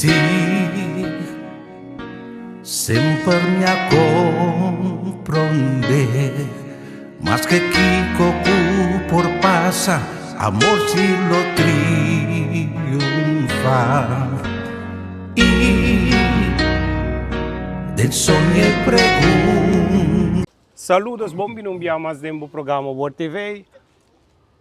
Sí, semper mi a komprondé, maske kiko ku por pasa, amor sí lo triunfá. I den soña e pregunta. Saludos, bon bini un bia mas den bo programa Word TV.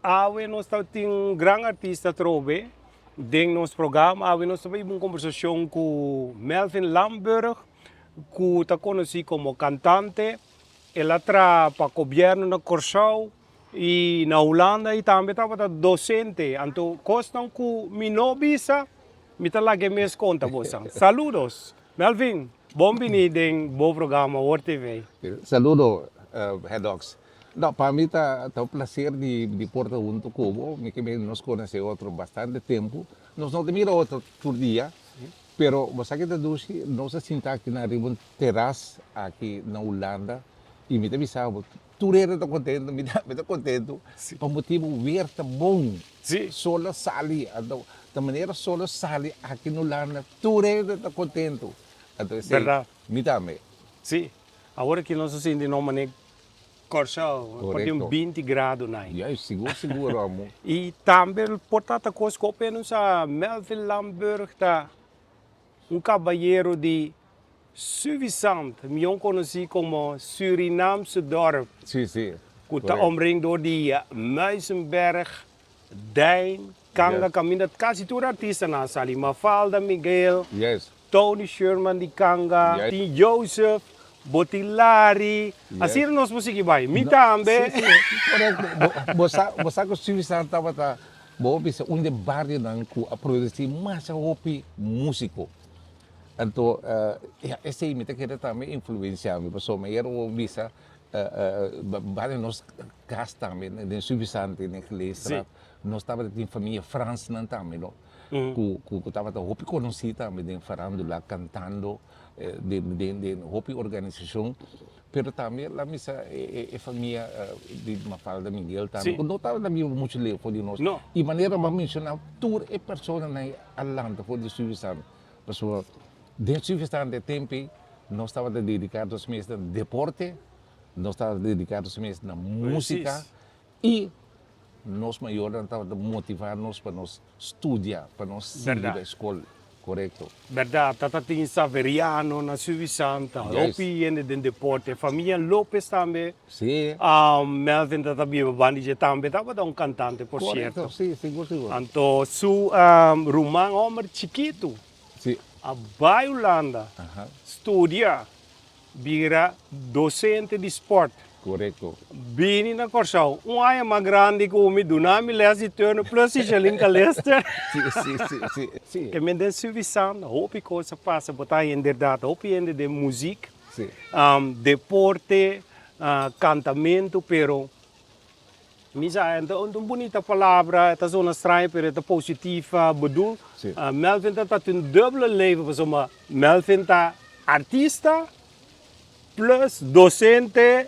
Awe nos ta tin un gran artista atrobe den nos programa. Awe nos ta bai un conversacion cu Melvin Lamburg, cu ta conoci como cantante. El a traha pa gobierno na Corsou y na Hulanda y tambe tabata docente. Anto cosnan cu mi no bisa, mi ta laga e mes conta boso. Saludos! Melvin, bon bini den bo programa Word TV. Saludo, Hedox. No, pa mi ta ta un placer di di por ta hunto cu bo. Mi ke nos conoce otro bastante tempo. Nos no ta mira otro tur dia, pero bo sa ke ta dushi, nos a sinta aki na riba un teras aki na Hulanda y mi ta bisa bo, tur hende ta contento, mi tambe ta contento, pa motibo weer ta bon, sol a sali, anto ta manera sol a sali aki na Hulanda, tur hende ta contento. Anto esey, mi tambe. Sí, awor aki nos a sinti nos manera Kòrsou, por tin un 20 grado nai. Juist, sigur sigur amo. I tambe por ta ta kos ku ope nos sa Melvin Lamburg ta un kabayero di Suffisant, mion konosí komo Surinaamse dorp. Sí, sí. Ku ta omring dor di Muizenberg, Duin, Kanga, kaminda kasi tur artistanan a sali, Mafalda Miguel, Tony Sherman di Kanga, tin Joseph, bo tin Larry, asina nos por sigui bai, mi tambe. Sí, sí, korekto. Bo sa, bo sa ku Suiza tabata, bo por bisa, un di e barionan ku a produsí masha hopi músiko. Anto, ya, esei mi ta kere tambe influensiá mi, pasobra mi ayer bo bisa Banda nos kas tambe den Suffisante den Geleestraat nos tabata tin famia Fransnan tambe no ku ku tabata hopi konosí tambe den farandula kantando den den den hopi organisashon pero tambe la misa e famia di Mafalda Miguel tambe ku no tabata biba muchu leu for di nos i manera bo a menshoná tur e personanan a lanta for di Suffisante pasobra den Suffisante e tempu ei Nos tabata dedica nos mes na deporte, nos tabata dedica nos mes na musica y nos mayornan tabata motiva nos pa nos studia, pa nos sigui bay scol, corecto. Berdad, tata tin Saveriano na Suvi Santa, hopi hende den deporte, famia Lopez tambe, Melvin tata biba banda dje tambe tabata un cantante por cierto. Corecto, si, sigur sigur. Anto su ruman homber chikitu A bai Hulanda studia, bira docente di sport. Correcto. Bini na Kòrsou, un aña mas grandi ku mi, duna mi les di turno plus si Shalin Calester. Sí, sí, sí, sí, sí. Ke men den Suffisant hopi kos a pasa, bo ta haña inderdat hopi hende den muzik, deporte, kantamentu, pero Mi sa, e ta un bunita palabra, e ta zona straño pero e ta positiva, bedoel, Melvin ta ta un dubbele leven pasobra Melvin ta artista plus docente,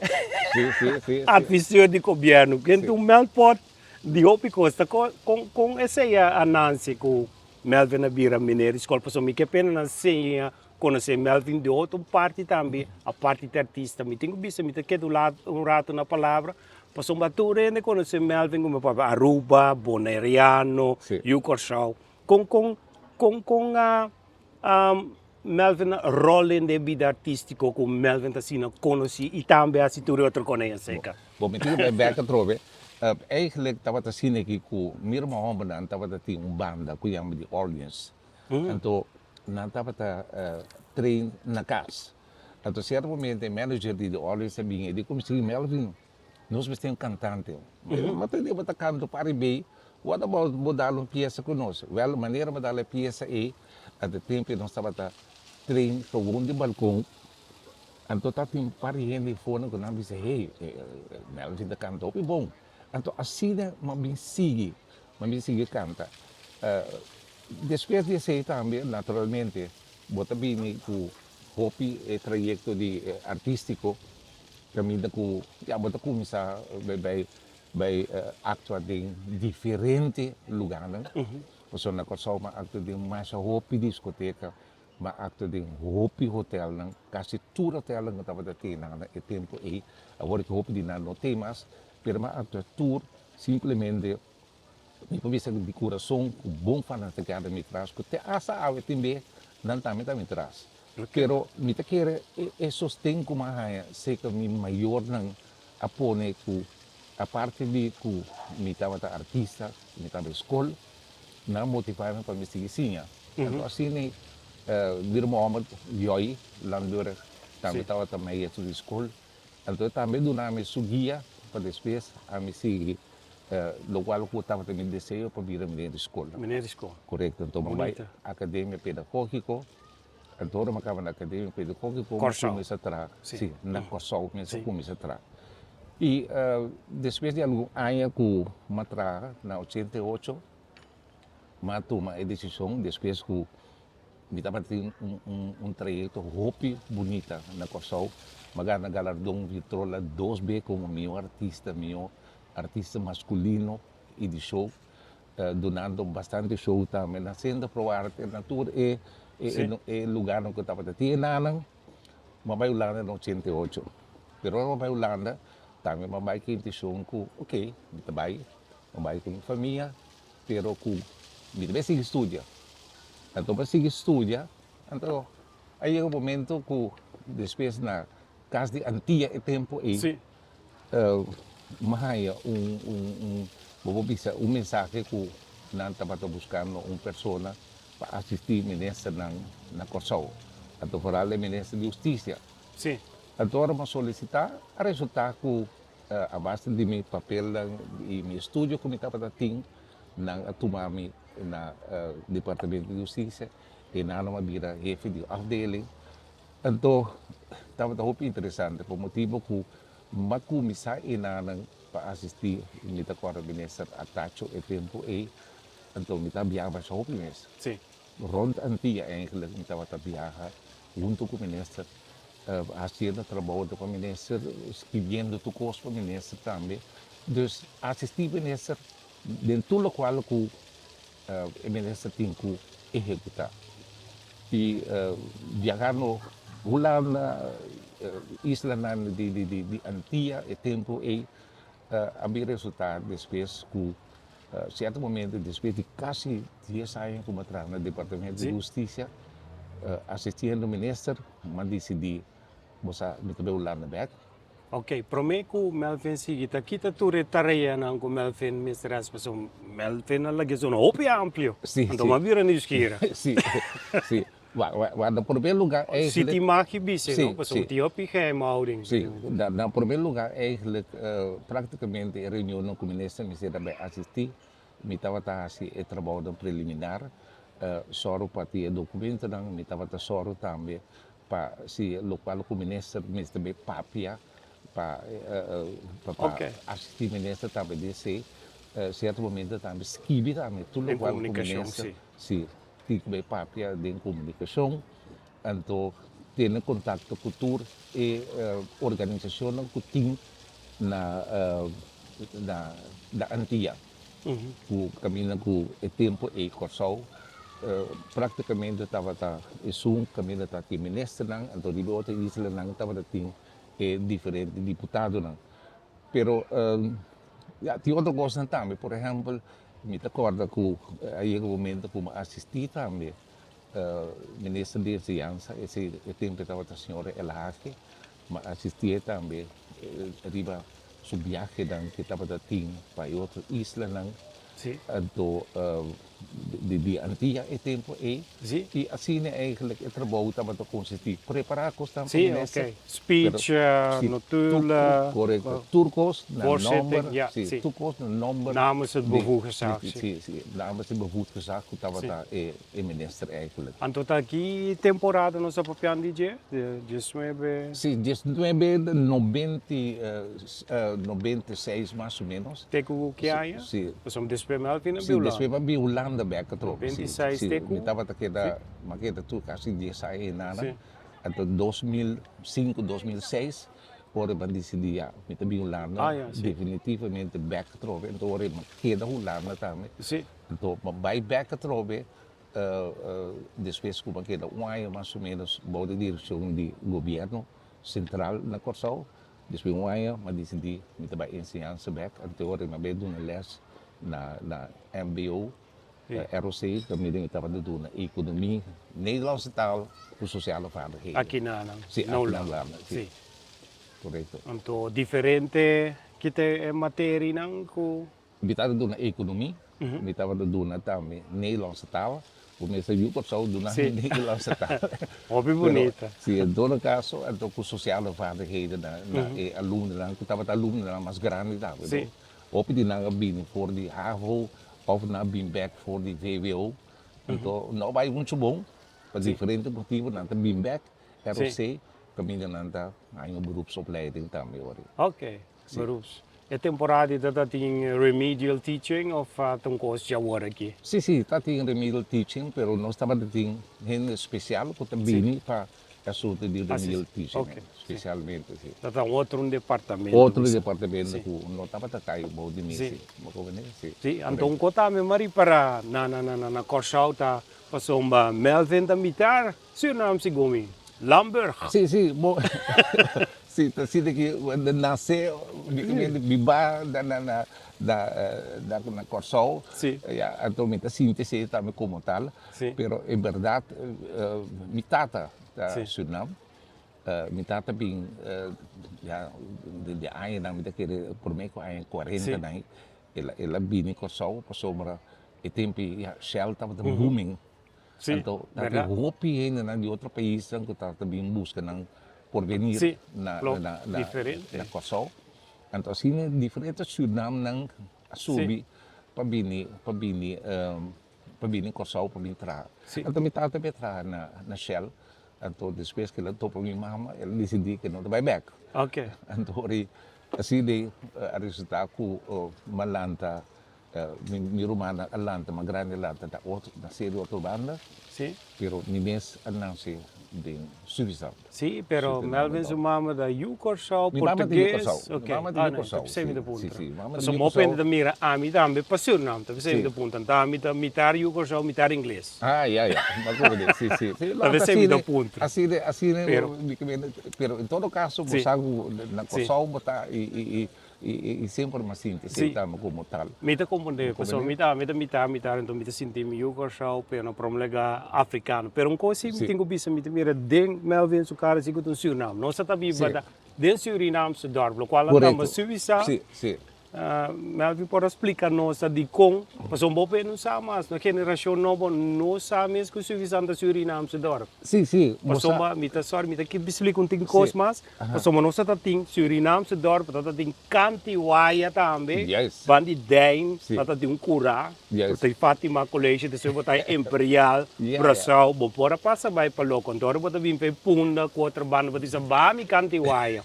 adviseur di gobierno, kende un melkpot di hopi kos, ta kon esei a nanse ku Melvin a bira meneer di skol pasobra mi ke pena nan siña Conoce Melvin di otro parti tambe, aparte di artista. Mi tin cu bisa, mi ta keda un lato, un rato na palabra, pasobra tur hende conoce Melvin como papia Aruba, Bonaireano, yu Corsou. Con, con, con, con a Melvin a rol den e bida artistico cu Melvin ta asina conoci y tambe haci tur e otro cona acerca? Bo, mi tin cu bay bek atrobe. Eigenlijk tabata asina aki cu mi ruman hombernan tabata tin un banda cu yama The Orleans. Anto nan tabata train na kas. Anto sierto momento e manager di The Orleans a bin e di ku mi si Melvin nos mester un kantante. Mi ta di bo ta kanta un par di bei, what about bo dal un piesa ku nos? Wèl manera bo dal e piesa ei at e tempu nos tabata train gewoon di balkon anto tabatin un par di hende for ku nan a bisa hey Melvin ta kanta hopi bon. Anto asina mi a bin sigui, mi a bin sigui kanta. Despues di esei tambe naturalmente bo ta bini ku hopi e trayekto di artístiko kaminda ku ya bo ta kuminsá bai bai aktua den diferente lugánan. Pasobra na Kòrsou mi a aktua den masha hopi diskoteka, mi a aktua den hopi hotelnan, kasi tur hotelnan ku tabata tin na e tempu ei, awor ku hopi di nan no tin mas, pero mi a aktua tur simplemente mi por bisa di kurason ku bon fanatikada mi tras, ku te asta awe tin be nan tambe ta mi tras. Pero mi ta kere e sosten ku mi a haña serka mi mayornan a pone ku aparte di ku mi tabata artista, mi tabata e skol, nan a motivá mi pa mi sigui siña. Anto asina Dir Mohammed Joy Langdurg tambe tabata maestro di skol. Anto e tambe duna mi su guia pa despues a mi sigui lokual ku tabata mi deseo pa bira meneer di skol. Meneer di skol. Korekto. Anto mi bai Akademia Pedagógiko. Anto ora mi a kaba na Akademia Pedagógiko mi kuminsá traha. Si, na Kòrsou mi a kuminsá traha. I despues di algun aña ku mi a traha na 88 mi a tuma e desishon despues ku Mi tabatin un trayekto hopi bunita na Kòrsou. Mi a gana galardon Vitrola dos be komo mihó artista, mihó artista maskulino i di show, dunando bastante show tambe na Centro Pro Arte, na tur e lugarnan ku tabata tin e nanan. Mi a bai Hulanda na 88, pero ora mi a bai Hulanda tambe mi a bai ku e intishon ku ok, mi ta bai, mi a bai ku mi famia, pero ku mi ta bai sigui studia. Anto pa sigui studia, anto a yega un momento ku despues na kas di Antia e tempu ei, mi haña un un un bo por bisa un mensahe ku nan tabata buskando un persona pa asistí ministernan na Kòrsou, anto foral e minister di hustisia. Anto ora mi a solisitá a resultá ku A base di mi papelnan i mi estudio ku mi tabata tin, nan a tuma mi na Departamento di Hustisia i nan a bira hefe di afdeling. Anto tabata hopi interesante pa motibu ku mi a kuminsá enanan pa asistí, mi ta kòrda Minister Atacho e tempu ei, anto mi ta biaha masha hopi mes. Rònt Antia eigentlik mi tabata biaha huntu ku Minister. Haciendo trabou pa minister, skibiendo tur cos pa minister tambe. Dus asisti minister den tur locual cu e minister tin cu ehecuta. Y viajando Hulanda, islanan di Antia e tempo ey a bin resulta despues cu cierto momento despues di casi dies aña cu mi a traha na Departamento di Husticia asistiendo minister, Mi a disidí, bo sa, mi ta bai Hulanda bèk. Ok, promé ku Melvin sigui ta kita tur e tareanan ku Melvin mester hasi pasobra Melvin a laga e zona hopi amplio. Sí, Anto mi a bira niuskira. Sí, sí. Wa, wa, wa, na promé lugá Si eigenlijk. tin mag i bisa, Sí, no? Pasobra sí. tin hopi geheimhouding. Sí, na, na promé lugá eigenlijk práktikamente e reunionnan ku minister mester a bai asistí, Mi tabata hasi e trabounan preliminar, sòru pa tin e dokumentonan, mi tabata sòru tambe pa si lokual ku minister mester bay papia pa pa asistí minister tambe den esei, sierto momento tambe skibi tambe tur lokual ku minister si tin ku bay papia den komunikashon, anto tene kontakto ku tur e organisashonnan ku tin na na Antia ku kaminda ku e tempu ei Kòrsou praktikamente tabata esun kaminda ta tin ministernan anto riba e otro islanan tabata tin e diferente diputadonan pero ya tin otro kosnan tambe por ehèmpel mi ta kòrda ku a yega un momento ku mi a asistí tambe minister di enseñansa ese e tempu tabata señor Elhage. Mi a asistié tambe riba su biahenan ke tabata tin pa e otro islanan. Anto di Antia e tempu ei. I asina eigenlijk e trabou tabata konsistí. Prepará kosnan pa minister. Sí, oké. Speech, notulen. Korekto. Tur kos na nòmber. Sí, tur kos na nòmber. Namens het bevoegd gezag. Sí, sí. Namens het bevoegd gezag ku tabata e minister eigenlijk. Anto ta ki temporada nos a papiando di dje? Diesnuebe. Sí, diesnuebe nobenti, 96 mas o menos. Te ku ki aña? Sí. Pasobra despues Melvin a bin Hulanda. Sí, despues a bin Hulanda bek atrobe. 96 te ku. Mi tabata keda, mi a keda tur kasi dies aña ei nada. Anto 2005, 2006. Ora mi a disidí ya, mi ta bin Hulanda Ah, ya, sí. definitivamente bèk atrobe. Anto ora mi a keda Hulanda tambe. Sí. Anto mi a bai bèk atrobe despues ku mi a keda un aña mas o ménos bou di direkshon di gobièrnu sentral na Kòrsou. Despues di un aña mi a disidí mi ta bai enseñansa bèk. Anto ora mi a bai duna lès na na mbo. ROC kaminda mi tabata duna ekonomia, Nederlandse taal ku sosiale vaardigheden. Aki na na Sí, aki na Hulanda, sí. Korekto. Anto diferente kita e materianan ku. Mi tabata duna ekonomia, mi tabata duna tambe Nederlandse taal, ku mi sa yu Kòrsou duna Nederlandse taal. Hopi bunita. Sí, en todo kaso anto ku sosiale vaardigheden na e alumnonan ku tabata alumnonan mas grandi tambe. Hopi di nan a bini for di havo of nan a bin bek for di vwo. Anto no a bai mucho bon, pa diferente motibo nan ta bin bek, ROC, kaminda nan ta haña un beroepsopleiding tambe ora. Ok, beroeps. E temporada ei ta tin remedial teaching of ta un kos dje awor aki? Si, si, ta tin remedial teaching, pero nos tabata tin hende spesial ku ta bini pa E asuntu di remedial teaching spesialmente, si. Ta ta otro un departamento. Otro departamento ku no tabata kai bou di mi, si. Bo comprende? Si. Si, anto un kos tambe mi a ripara na na Kòrsou ta pasobra Melvin ta mitar Surinam segun mi, Lamburg. Si, si, bo si ta sinti ki nase, biba na na na Kòrsou, ya, anto mi ta sinti esei tambe komo tal. Sí. Pero en berdad mi tata ta Sí. Surinam. Mi tata bin ya den di añanan mi ta kere prome ku aña cuarenta Sí. nan el a el a bini Kòrsou pasobra e tempo ei ya Shell tabata booming. Sí, Anto tabatin berdad. hopi hendenan di otro paisnan ku tabata bin buska nan porvenir Sí, na klopt. na na Diferente. na Kòrsou. Anto asina diferente Surinamnan a subi pa bini pa bini pa bini Kòrsou pa bin traha. Anto mi tata bin traha na na Shell, anto despues ku el a topa mi mama el a disidí ku e no ta bai bèk. Anto ora asina ei a resultá ku mi a lanta, mi rumannan a lanta, mas grandi a lanta na otro na seri otro banda, pero mi mes a nase den Suffisant. Sí, pero Melvin su mama ta yu Kòrsou, Mi mama ta yu portugues. Kòrsou. Ok. Mi mama ta Ah, yu no, Kòrsou. ta p'esei mi ta Sí, puntra. sí, mama ta Pasobra yu mi Kòrsou. ta mira ami tambe pa Surinam, ta p'esei mi Sí. ta puntra. Anto ami ta mitar yu Kòrsou, mitar ingles. Ah, ya, ya. Mi a komprendé. Sí, sí. Sí, Ta p'esei mi ta puntra. Asina, asina, Pero. mi ke mende, pero en todo caso bo Sí. sa ku na Sí. Kòrsou bo ta i, i, i, I semper mi a sinti Sí. tambe komo tal. Mi ta komprendé, pasobra mi ta mi ta mitá mitá, enton mi ta sinti mi yu Kòrsou, pero na prome lugá afrikano. Pero un kos si mi tin ku bisa, mi ta mira den Melvin su kara si ku ta un Surinam. Nos a ta biba Sí. den Surinam su dòrp, lokual a tamba Korekto. Suisa. Sí, sí. Melvin por a splika nos a dikon, pasobra bo por no sa mas, nos generashon nobo no sa mes ku Suisa ta Surinam su dòrp. Sí, sí, bo sa. Pasobra mi ta sòri, mi ta ke splika un tin kos Sí. mas. Pasobra nos ta tin Surinaamse dorp, ta tin Kantiwaya tambe, Yes. ban di Dijn, Sí. ta tin un kurá, Yes. bo tin Fatima College, despues bo ta Imperial, Yeah, yeah. Curaçao, bo por a pasa bai pa Loko, anto ora bo ta bin pa e Punda ku otro banda bo ta bisa ba mi Kantiwaya.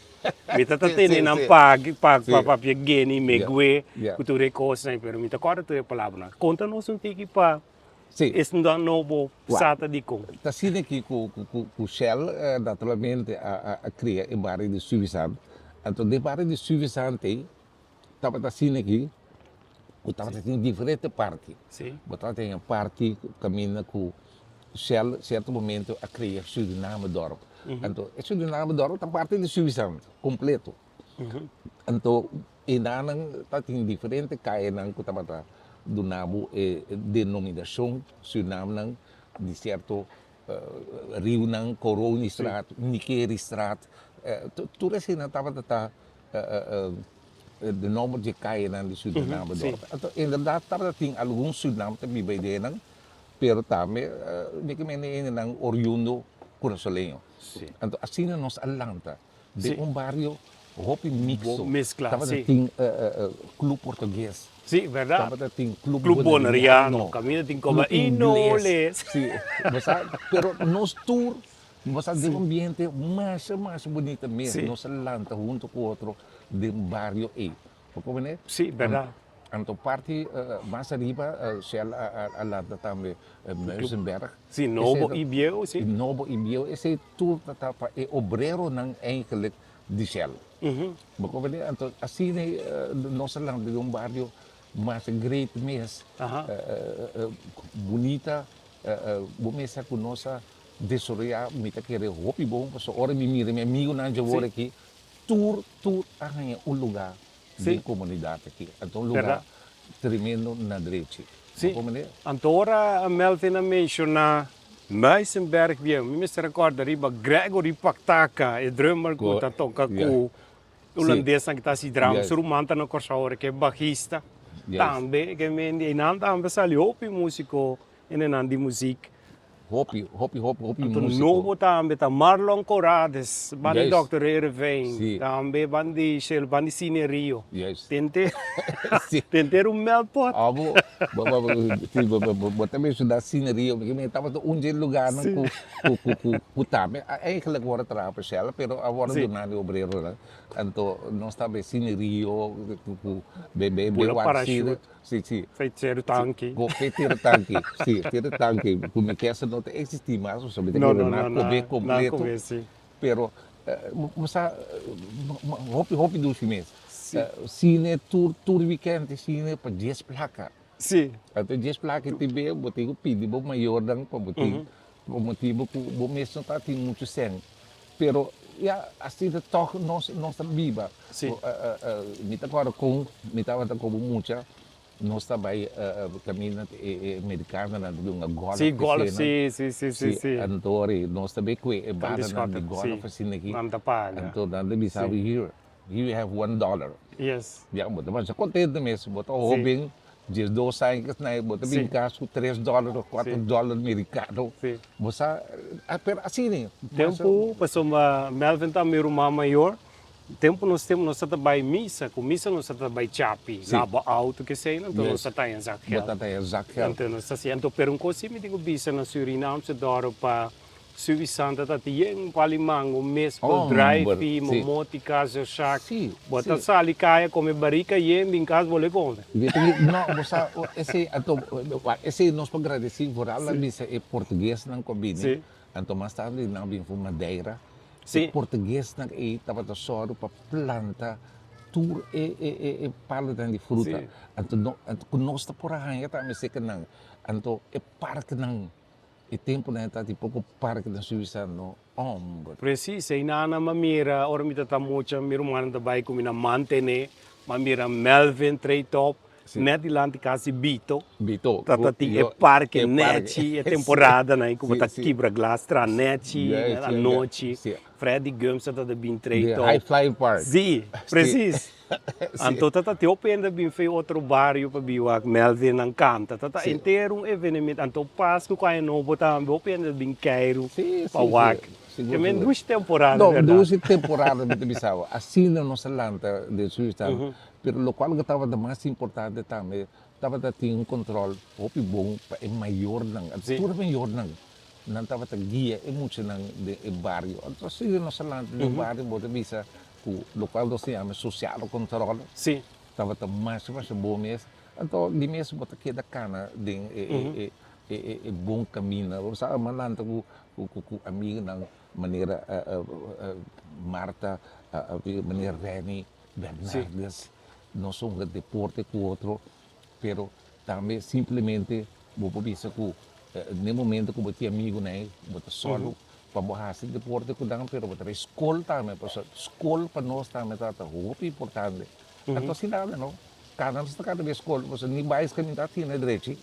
Mi ta ta Sí, tene sí, nan sí. pa pa Sí. pa papia Guinea, Yeah, Megue, yeah. ku tur e kosnan, pero mi ta kòrda tur e palabranan. Konta nos un tiki pa Sí. Esnan nobo Wak. sa ta dikon. Ta asina ki ku ku Shell naturalmente a a kria e bario di Suffisant. Anto den bario di Suffisant ei tabata asina ki ku tabata tin diferente parti. Sí. Bo tabata tin e parti kaminda ku Shell sierto momento a kria Surinamedorp. Anto e Surinamedorp ta parti di Suffisant kompleto. Anto Enanan ta tin diferente kayanan ku tabata duna bo e denominashon Surinamnan di sierto riunan, Koronistraat, Nikeristraat, tur eseinan tabata ta de nomber di e kayanan di Suriname dorp. Anto inderdat tabata tin algun Surinam ta biba eidenan, pero tambe mi ke mende hendenan oriundo kurasoleño. Anto asina nos a lanta. Den un bario hopi mixto. Mezcla, Tabata si. tin club portugues. Si, verdad. Tabata tin club Club boneriano. Boneriano, caminda tin como Club ingles. inoles. Si, bo sa, pero nos tur, bo sa, den un ambiente masha, masha bunita mes. Si. Nos a lanta hunto cu otro den bario ey. Bo comprende? Si, verdad. Anto parti mas ariba Shell a lanta tambe Muizenberg. Si, nobo y bieu, si. Nobo y bieu, esey tur ta ta pa e obreronan eigenlijk Di Shell. Bo comprende? Anto asina nos a lanta den un bario mas great mes, bunita, bo mes sa cu nos a desaroya, mi ta kere hopi bon, pasobra ora mi mira mi amigunan dje wor aki, tur tur a haña un lugar den comunidad aki, anto un lugar tremendo na drechi. Sí, anto ora Melvin a menciona Muizenberg bien, mi mester recorda riba Gregory Paktaka, e drummer cu ta toca cu Holandesnan cu ta haci drum, su ruman ta na Corsou ora cu e bajista tambe, ke men di einan tambe sali hopi musico hendenan di muziek. Hopi, hopi, hopi, hopi Anto musico. nobo tambe ta Marlon Corrades, ban di Dòkter Heerenveen, tambe ban di Shell, ban di Cine Rio. Tente, tente era un melkpot. Abo, bo, bo, bo, si, bo, bo, bo, bo ta menshoná Cine Rio, mi mi tabata un dje lugarnan ku, ku, ku, ku, ku tambe eigenlijk wòrdu traha pa Shell, pero a wòrdu duná di obreronan. Anto nos tabata Cine Rio, ku, ku, be, be, be Bula wak parachute. Cine. Si, si. Fei tiro tanki. Go fei tiro tanki. Si, tiro tanki. Ku mi kesa no ta eksistí mas, pasobra mi ta No, kere no, nan no, kobe nan kompleto. kobe, si. Pero, bo sa, hopi, hopi dushi mes. Si. Sine tur, tur wikènt sine pa dies plaka. Si. Anto dies plaka tin be bo tin ku pidi bo mayornan pa bo tin, pa motibu ku bo mes no ta tin muchu sèn. Pero ya asina tòg nos nos ta biba. Sí. Mi ta kòrda kon mi tabata komo mucha, nos ta bai kaminda e e merikanonan ta dunga gòlf Sí, gòlf, sí, sí, sí, sí, sí. Anto ora nos ta bai kue e baranan di gòlf asina aki. Nan ta paga. Anto nan ta bisa bo, here, here you have one dollar. Yes. Ya, bo ta masha kontento mes, bo ta hoben, 12 aña kesnai, bo ta bin kas ku tres dòler òf kuater dòler merikano. Bo sa, pero asina. Tempu, pasobra Melvin ta mi ruman mayor, tempu nos tempu nos ta bai misa, ku misa nos ta bai chapi, laba auto kesei, anto nos ta taña zakgeld. Bo ta taña zakgeld. Anto nos ta hasi, anto pero un kos si mi tin ku bisa na Surinaamse dòrp pa Subi Santa ta ti yen pali mango mes por drive momoti casa shak bo ta sali kaya come barika yen bin cas bo le come. No bo sa esey anto esey nos por gradeci vooral a bisa e portuguesnan cu a bini anto mas tarde nan a bini for Madeira e portuguesnan ey tabata sòru pa planta tur e e palonan di fruta anto cu nos ta por a haya tambe seca nan anto e parkenan. E tempunan ta di poko parke na Suisa no homber. Precies, ei nana m'a mira ora mi ta ta mucha, mi rumannan ta bai ku mi na mantene, m'a mira Melvin Treetop, net dilanti kas di Bito, Bito, ta ta tin e parke nechi, e temporadanan ku bo ta kibra glas tra nechi, anochi, Freddy Gumbs ta ta bin Treetop. The High Flying Park. Si, precies. Anto ta ta tin hopi hende a bin fei otro bario pa bin wak Melvin nan kanta. Ta ta henter un evenemento. Anto Pasku ku Aña Nobo tambe hopi hende a bin keiru pa wak. Ke men dushi temporada No, berdad. dushi temporada mi ta bisa bo. Asina nos a lanta den Surinam. Pero lokual ku tabata mas importante tambe tabata tin un control hopi bon pa e mayornan. Tur e mayornan nan tabata guia e muchanan den e bario. Anto asina nos a lanta den bario bo ta bisa Ku lokual nos ta yama sosial control tabata masha masha bon mes. Anto di mes bo ta keda kana den e e bon kaminda. Bo sa a lanta ku ku amigonan manera Martha, manera Renny Bernardes. Nos a hunga deporte ku otro pero tambe simplemente bo por bisa ku den momento ku bo tin amigonan ei bo ta sòru Pa bo hasi deporte ku nan pero bo ta bai skol tambe pasobra skol pa nos tambe tabata hopi importante. Anto asina tambe no, kada nos ta kana bai skol pasobra ni bais kaminda ta tene drechi.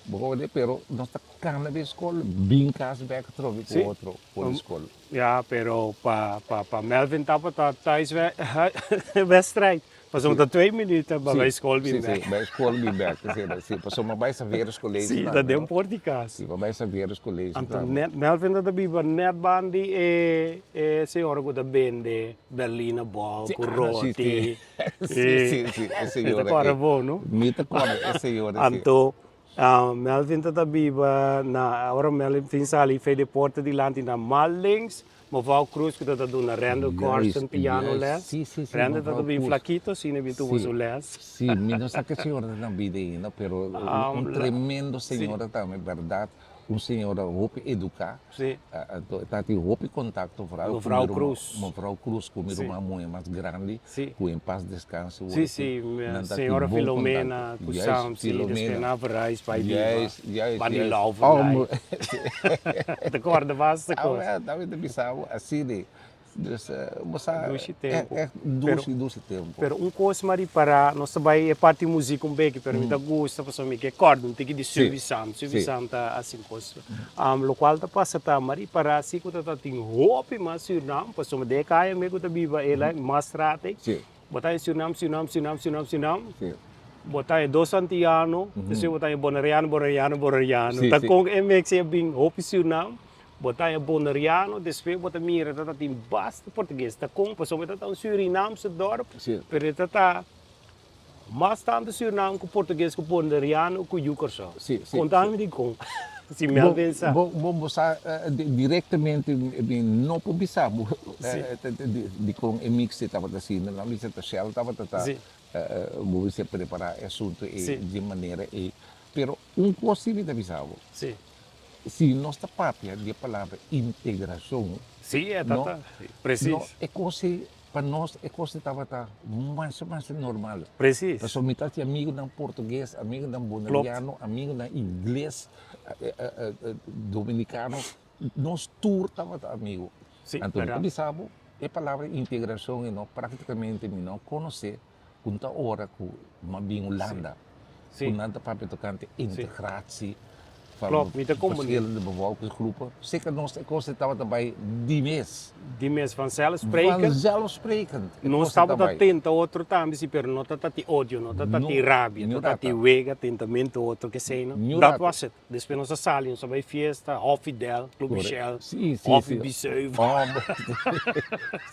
Bo kòrda pero nos ta kana bai skol bin kas bèk atrobe ku otro for di skol. Ya pero pa pa Melvin tabata thuis wedstrijd Pasobra ta twee minuut pa bai skol bin bek. Si, si, bai skol bin bek, si, si. Pasobra bai Saveres College Si, ta den por di kas. Si, pa bai Saveres College Anto net, Melvin ta biba net ban di e e señora ku ta bende berliner bol ku roti. Si, si, si, e señora. Mi ta kòrda bo, no? Mi ta kòrda e señora, si. Anto Melvin ta biba na, ora Melvin sali fe di porta dilanti na mal links, Mevrouw Cruz ku ta ta duna Randall Carson piano les. Randall ta ta bin flakito asina bin tuvo su les. Si, mi no sa ke señora ta na bida ainda, pero un tremendo señora tambe, berdad. un señora hopi educa. Anto e tabatin hopi contacto vooral cu Mevrouw mi ruman, Cruz. mevrouw Cruz cu mi ruman muhe mas grandi cu en paz descanse Sí, sí, Nan tabatin señora bon Filomena contacto. cu Juist, Sam, sí, despues Filomena. nan a verhuis pa biba Juist, juist, Bani juist. Lauverlei. Oh, Ta corda basta cos. Awel, ta mi ta bisa bo asina. Dus bo sa Dushi tempu. Echt dushi, dushi tempu. Pero un kos m'a ripará, nos ta bai e parti muzik un beki, pero mi ta gusta pasobra mi ke kòrda un tiki di Suivisam. Suivisam ta hasi un kos. Lokual ta pasa ta, m'a ripará si ku ta tin hopi mas Sürnam, pasobra den e kaya mi ku ta biba e la mas strat ei, bo ta haña Sürnam, Sürnam, Sürnam, Sürnam, Sürnam, bo ta haña dos Antiano, despues bo ta haña Boneriano, Boneriano, Boneriano. Ta kon e mix ei a bin hopi Sürnam. Bo ta e Boneriano, despues bo ta mira ta ta tin basta portugues. Ta kon pasobra ta ta un Surinaamse dorp, pero ta ta mas tantu Surinam ku portugues ku Boneriano ku yu Kòrsou. Konta mi dikon, si Melvin sa. Bo bo sa direktamente mi no por bisa bo dikon e mixte tabata asina. Nan bisa ta Shell tabata ta bo bisa prepara e asuntu ei di manera ei. Pero un kos si mi ta bisa bo. Si nos ta papia di e palabra integracion, Sí, e ta no, ta, precies. no, e cos ei, pa nos e cos ei tabata masha masha normal. Precies. Pasobra mi ta haci amigonan portugues, amigonan boneriano, amigonan ingles, dominicano, nos tur tabata amigo. Sí, Anto mi ta berdad. bisa bo, e palabra integracion ei no, practicamente mi no conoce cu ta ora cu mi a bin Hulanda. Sí. Cu nan ta papia tocante integratie van Klopt, mi ta comprende. verschillende bevolkingsgroepen. Zeker nos e cos tabata bay di mes. Di mes, vanzelfsprekend. Vanzelfsprekend. E Nos cos ta tabata bay. tenta otro tambe si, pero no ta tin odio, no ta No, tin rabia, ni no ta tin rata. wega, tentamento otro kesei no. Ni Dat rata. was het. Despues nos a sali, nos a bay fiesta, Hofi Del, Club Correct. Shell, Sí, sí, Hofi sí. B7. Oh,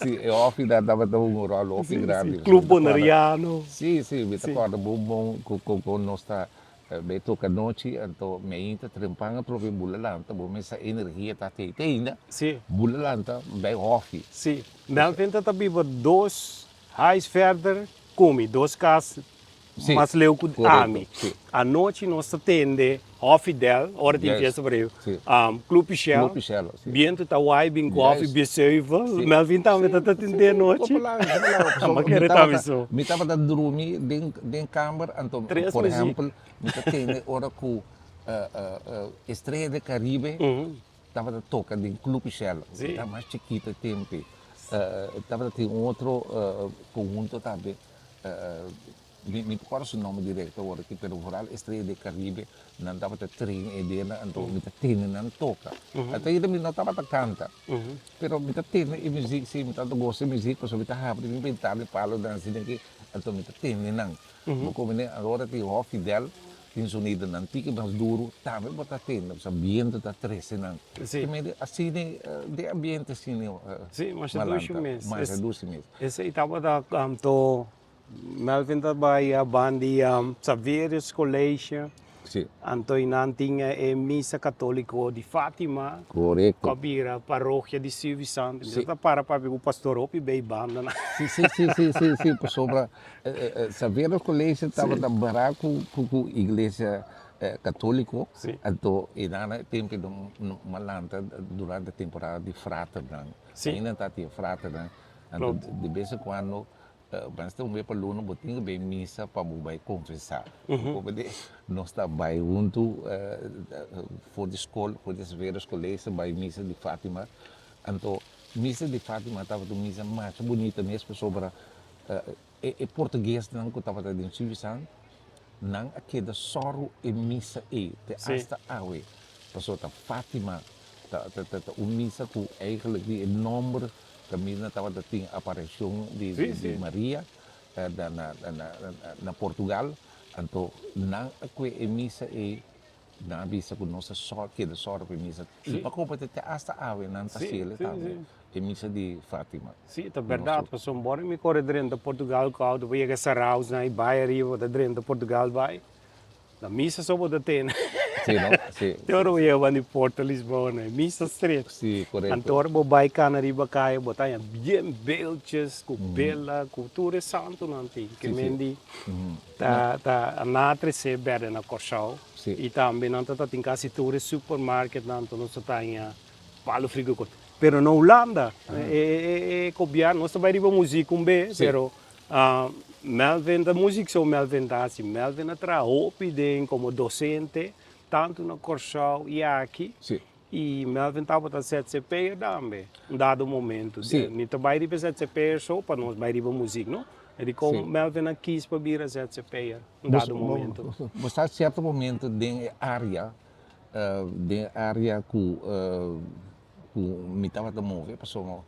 sí, e Hofi dat tabata un rol hopi Sí, grandi. sí. Club Boneriano. Sí, sí, mi ta Sí. corda bon bon cu cu cu nos ta bay toca nochi, anto mi ainda trempan atrobe bula lanta, bo mesa energia ta te te ainda. Sí. Bula lanta bay Hofi. Sí. Melvin ta ta biba dos huis verder cu mi, dos cas Sí, mas leu ku korekto, ami. sí. Anochi nos ta tende Hofi Del, ora tin Juist, fiesta por ahí. sí. Club Pichel, Club Pichel, sí. bientu ta wai bin ku Hofi Juist. B7, Sí. Melvin tambe Sí, ta ta sí, tende anochi. kopo laga, kopo laga. Pasobra Ma mi kere tabata, tambe so. mi tabata drumi den, den kamber, anto, Tres por muziek. ehempel, mi ta tende ora ku Estrella del Caribe tabata toka den Club Pichel. Sí. Mi ta mas chikito e tempo. Tabata tin un otro konhunto tambe. Mi mi por su nomber directo awor aki, pero vooral Estrella del Caribe, nan tabata train e dena, anto mi ta tende nan toca. Anto ayinda mi no tabata canta, pero mi ta tende e muziek si, mi tabata gosta e muziek pasobra mi ta habri mi bentana e palo nan asina aki, anto mi ta tende nan. Bo komende ora tin Hof Fidel, tin sonidonan tiki mas duro, tambe bo ta tende, pasobra biento ta trece nan. Si. Asina den ambiente asina Si, masha dushi mes. Masha dushi mes. Esei tabata anto Melvin ta bai a ban di Xaverius College. Si. Anto i nan tin e misa katoliko di Fatima. Korekto. Ku a bira parokia di Suivisant. Si. Mi ta para papia ku pastor hopi bei banda nan. Si, si, si, si, si, si, pasobra Xaverius College tabata bará ku ku iglesia katoliko. Si. Anto i nan e tempu no lanta durante temporada di fraternan. Si. Ainda ta tin fraternan. Anto Klopt. de bes en cuando Basta un bes pa luna bo tin ku bai misa pa bo bai konfesá. Komo di nos ta bai huntu for di skol, for di Severus College bai misa di Fatima. Anto misa di Fatima tabata un misa masha bunita mes pasobra e portuguesnan ku tabata den Suivisant nan a keda sòru e misa ei te asta awe. Pasobra ta Fatima ta ta un misa ku eigenlijk di e nòmber Caminda tabata tin aparecion di di Maria na na Portugal, anto nan a cue e misa ey, nan a bisa cu nos a sor keda sor pa e misa, y pa como te hasta awe nan ta haciele tambe, e misa di Fatima. Si, ta berdad, pasobra ora mi core drenta Portugal cu auto pa yega Saraus nan y bay ariba ta drenta Portugal bay, na misa so bo ta tene. Si, no? Si. Te ora bo yega di Porto Lisboa na e misa street. Si, korekto. Anto ora bo bai kana riba kaya bo ta haña bien beeldjes ku bela ku tur e santunan tin. Ke men di ta ta nan a trese berde na Kòrsou. I tambe nan ta ta tin kasi tur e supermarketnan anto nos ta ta haña palu frigo ku. Pero na Hulanda e e gobièrnu nos ta bai riba muzik un be pero Melvin ta muzik so Melvin ta hasi. Melvin a traha hopi den komo dosente tantu na Kòrsou i aki. I Melvin tabata ZZP'er tambe un dado momento. Mi ta bai riba ZZP'er so pa nos bai riba muzik no. E dikon Melvin a kis pa bira ZZP'er un dado momento? Bo sa sierto momento den e area den e area ku ku mi tabata move pasobra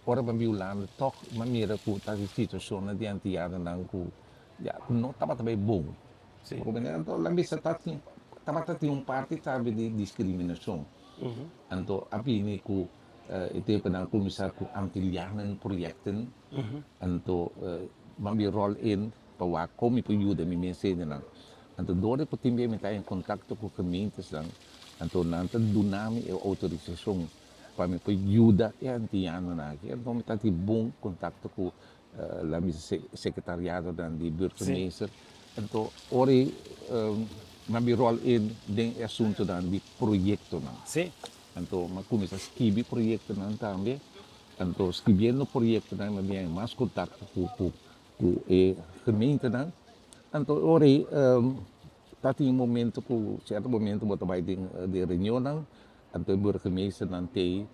ora mi a bin Hulanda tòg mi a mira ku ta e situashonnan di antianonan ku ya ku no tabata bai bon. Anto la bisa ta tin tabata tin un parti tambe di diskriminashon. Anto a bini ku e tempunan a kuminsá ku Antillianen projecten anto mi a bin ròl in pa wak kon mi por yuda mi mes hendenan. Anto dor di ku tin bia mi ta en kontakto ku gemeentesnan anto nan ta duna mi e outorisashon pa mi por yuda e antianonan aki. Anto mi ta tin bon kontakto ku la mi sekretariadonan di burgemeester. Anto ora ei mi a bin ròl in den e asuntunan di proyektonan. Anto mi a kuminsá skibi proyektonan tambe. Anto skibiendo proyektonan mi a bin haña mas kontakto ku ku e gemeentenan. Anto ora ei ta tin un momento ku sierto momento bo ta bai den den reunionnan, anto e burgemeesternan t'ei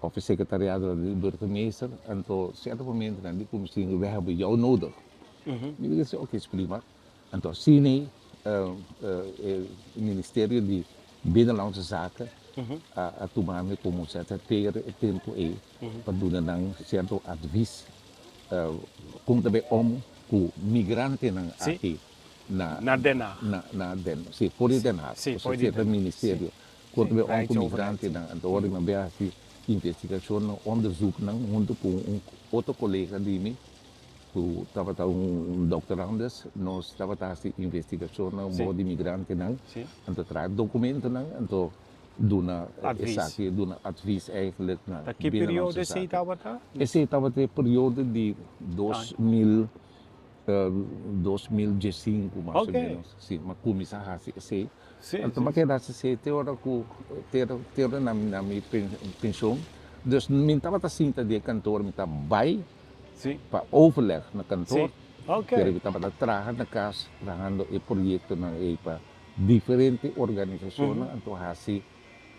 òf e sekretariado di burgemeester, anto sierto momentonan di kuminsá we hebben jou nodig. Mi di oke is prima. Anto asina ei e ministerio di Binnenlandse Zaken a tuma mi komo ZZP'er e tempu ei pa duna nan sierto advis kon ta bay om ku migrantenan aki na Na Den Haag. Na Den, si, for di Den Haag. Si, for di Den Haag. Ministerio kon ta bay om ku migrantenan. Anto ora mi a bay hasi investigashonnan, onderzoeknan huntu ku un otro kolega di mi ku tabata un doktorandes, nos tabata hasi investigashonnan bo di migrantenan, anto traha dokumentonan, anto duna esaki, duna advis eigenlijk na Ta ki periodo esei tabata? Esei tabata e periodo di 2000, 2015 mas o menos. Si, mi a kuminsá hasi esei. Anto mi a keda hasi esei te ora ku, te ora na mi penshon. Dus mi tabata sinta den e kantor, mi ta bai pa overleg na kantor, pero mi tabata traha na kas trahando e proyektonan ei pa diferente organisashonnan anto hasi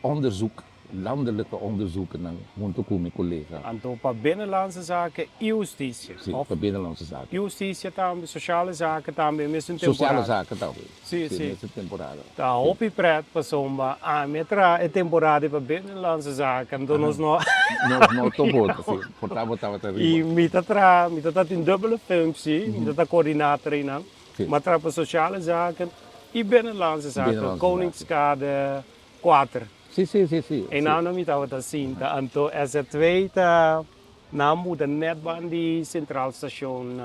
onderzoek, landelijke onderzoekennan hunto ku mi kolega. Anto pa Binnenlandse Zaken i Hustisia, Si, pa Binnenlandse Zaken. I Hustisia tambe, Sociale Zaken tambe, mesun temporada. Sociale Zaken tambe, si, si, mesun temporada. Ta hopi pret pasobra ami a traha e temporada pa Binnenlandse Zaken, anto nos no. Nos no topo, si, por ta bo tabata riba. I mi ta traha, mi ta tin dubbele functie, mi ta ta coördinator einan. Mi a traha pa Sociale Zaken i Binnenlandse Zaken, Koningskade 4. Si, si, si, si. Einan mi tabata sinta, anto SR2 ta nan muda net ban di Centraal Station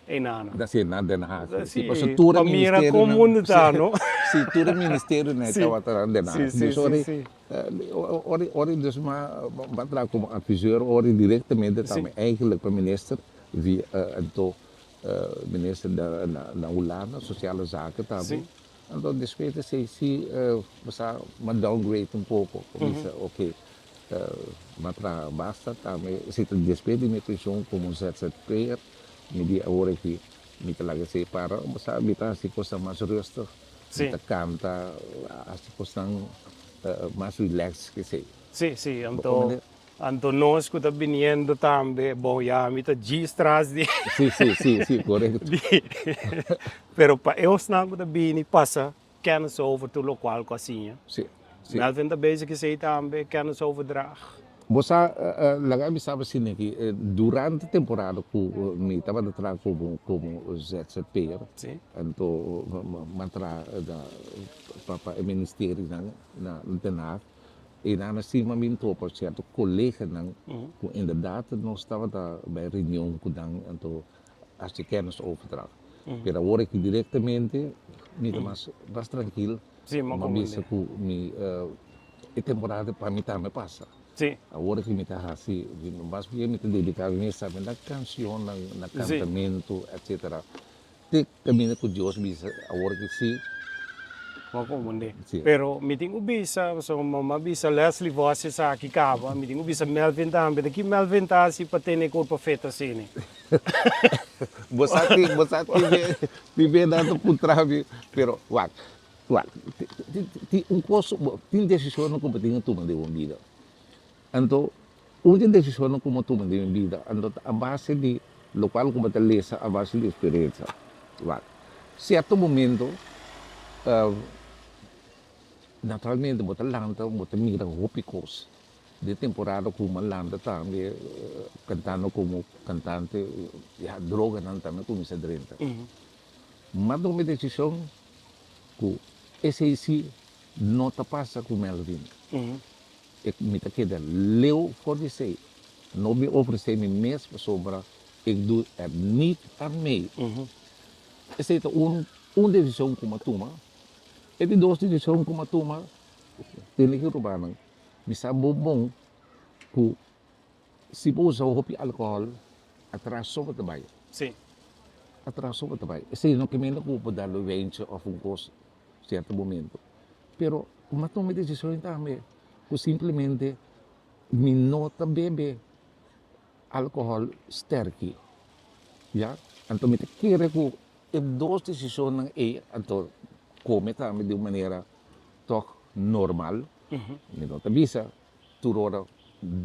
einan. Da si, na Den Haag. Si, pasobra tur e ministerionan. Pa mira kon mundu ta, no? Si, tur e ministerionan tabata na Den Haag. Si, si, si. Ora, ora dus mi a traha komo adviseur, ora direktamente tambe eigenlijk pa minister, via anto Minister na Hulanda, Sociale Zaken tambe. Anto despues di esei si bo sa m'a downgrade un poko. Bo bisa oke m'a traha basta tambe. Si ta despues di mi penshon komo ZZP'er mi di awor aki mi ta laga esei para. Bo sa mi ta hasi kosnan mas rustig, mi ta kanta, hasi kosnan mas relax kesei. Si, si. Anto Anto nos ku ta biniendo tambe, bon ya mi ta djis tras di. Si, si, si, si, korekto. Di, pero pa e osnan ku ta bini pasa kennis over tur lokual ku a siña. Si, si. Melvin ta bezig esei tambe, kennisoverdracht. Bo sa, laga mi sa asina aki, durante temporada ku mi tabata traha komo komo ZZP'er, Si. anto mi a traha na pa pa e ministerionan na Den Haag. E nan a stima mi topa cierto coleganan cu inderdaad nos tabata bay reunion cu nan anto haci kennisoverdracht. Pero awor aki directamente mi ta mas mas trankil. Sí, m'a M'a bisa comprende. ku mi e temporada pa mi tambe pasa. Sí. Awor ki mi ta hasi, mas bien mi ta dediká mi mes tambe na kanshonnan, na kantamentu, etcetera. Te kaminda ku Dios bisa awor ki sí. Bo a comprende. Sí. Pero mi tin ku bisa, pasobra mama a bisa Leslie Vos esaki kaba, mi tin ku bisa Melvin tambe. Ta ki Melvin ta hasi pa tene e kurpa fet asina? Bo sa tin, bo sa tin be, tin be nan ta puntra mi, pero wak, wak, tin un kos, tin desishonnan ku bo tin ku tuma den bo bida. Anto, un di e desishonnan ku bo tuma den bo bida, anto ta a base di lokual ku bo ta lesa, a base di eksperensia. Wak, sierto momento, naturalmente bo ta lanta, bo ta mira hopi kos. Den temporada ku mi a lanta tambe kantando komo kantante, ya droganan tambe a kuminsá drenta. Mi a tuma e desishon ku esei si no ta pasa ku Melvin. Mi ta keda leu for di esei. No mi ofresé mi mes pasobra ik doe er niet aan mee. Esei ta un un desishon ku mi a tuma. E di dos desishon ku mi a tuma, tene ki rumannan. Mi sa bon bon ku si bo usa hopi alkohòl atras so bo ta bai. Sí. Atras so bo ta bai. Esei no ke mende ku bo por dal un wentje òf un kos sierto momento. Pero mi a tuma e desishon tambe ku simplemente mi no ta bebe alkohòl sterki. Ya. Anto mi ta kere ku e dos desishonnan ei anto kome tambe di un manera tòg normal. Mi no ta bisa tur ora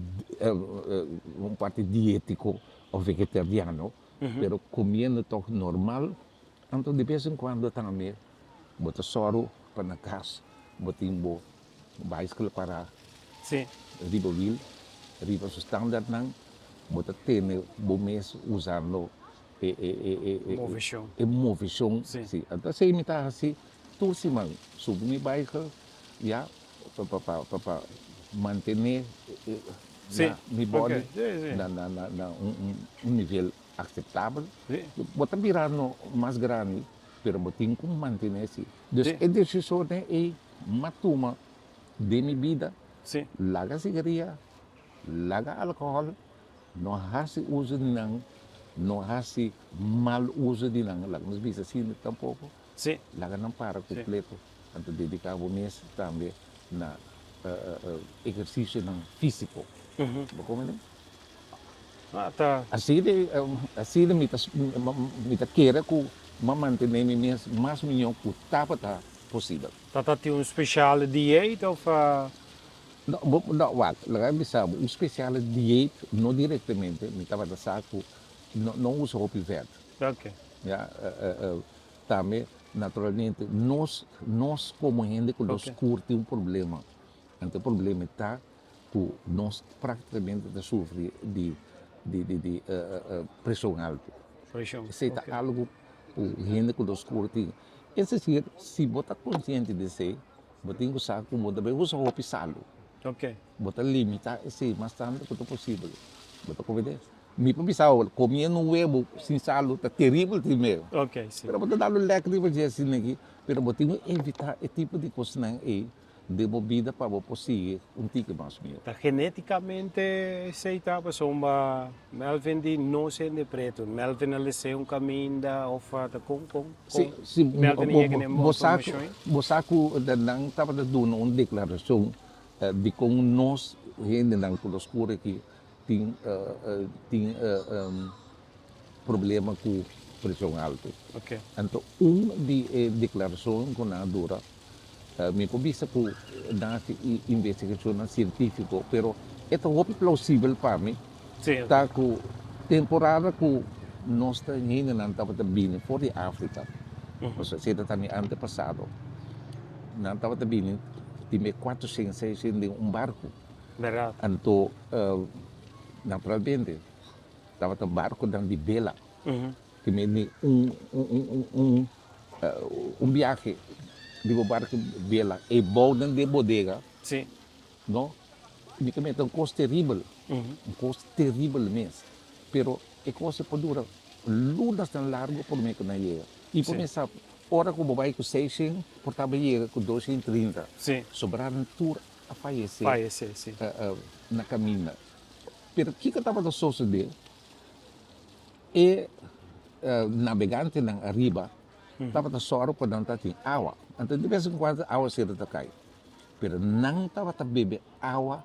un parti dietico of vegetariano, pero comiendo toch normal, anto de bes en cuando tambe bo ta sòru pa na cas bo tin bo bicycle para riba wiel, riba su standaardnan, bo ta tene bo mes usando e moveshon. Anto asei mi ta hasi tur siman, subi mi bicycle. Ya pa pa pa pa mantené na mi body na na na na un un nivel akseptabel. Bo ta birando mas grandi pero bo tin ku mantené si. Dus e desishonnan ei m'a tuma den mi bida, laga sigaria, laga alkohòl, no hasi uso di nan, no hasi mal uso di nan, laga nos bisa asina tampoko. Laga nan para kompleto. Anto dedica bo mes tambe na ehercicionan fisico. Bo come den? Ah, ta. Asina, asina mi ta, mi ta kere cu m'a mantene mi mes mas miyo cu tabata posibel. Ta ta tin un speciale dieet of? No, bo, no, wak, laga mi bisa bo, un speciale dieet no directamente, mi tabata sa cu no, no usa hopi vet. Ok. Ya, Tambe, naturalmente, nos, nos komo hende ku nos kur tin un problema. Anto e problema ta ku nos praktikamente ta sufri di, di, di, di preshon altu. Preshon, Esei ta algu ku hende ku nos kur tin. Es desir, si bo ta konsiente di esei, bo tin ku sa ku bo ta bai usa hopi salu. Bo ta limitá esei mas tantu ku ta posibel. Bo ta komprendé? Mi por bisa awor, comiendo un huevo sin salo ta teribel primero. Ok, si. Pero bo ta dal un lek riba dje asina aki, pero bo tin ku evita e tipo di kosnan ei den bo bida pa bo por sigui un tiki mas mihó. Ta geneticamente esei ta pasobra Melvin di no sende preto, Melvin a lese un caminda of ta con con Si, si, Melvin a yega na e bo sa informacion ei? bo sa ku nan tabata duna un declaracion di con nos hendenan ku nos kura aki tin tin problema ku preshon altu. Anto un di e deklarashon ku nan a dura, mi por bisa ku nan a hasi investigashonnan sientífiko, pero e ta hopi plausibel pa mi, ta ku temporada ku nos ta hendenan tabata bini for di Afrika, pasobra esei ta mi antepasado, nan tabata bini tin be kuatroshen, seishen den un barku. Berdad. Anto, naturalmente, tabata barconan di bela. Te mende un, un, un, un, un biahe di bo barco bela e bounan den bodega. Si. No? Mi ta mete un cos teribel, un cos teribel mes. Pero e cos e por dura lunasnan largo prome cu nan yega. Y por mesa. Ora ku bo bai ku seishen, por ta bo yega ku doshen i trinta. Sí. Sobranan tur a fayesé. Fayesé, sí. Na kaminda. Pero kiko tabata sosodé? E nabegantenan ariba tabata sòru pa nan ta tin awa. Anto di bes en kuando awaseru ta kai. Pero nan tabata bebe awa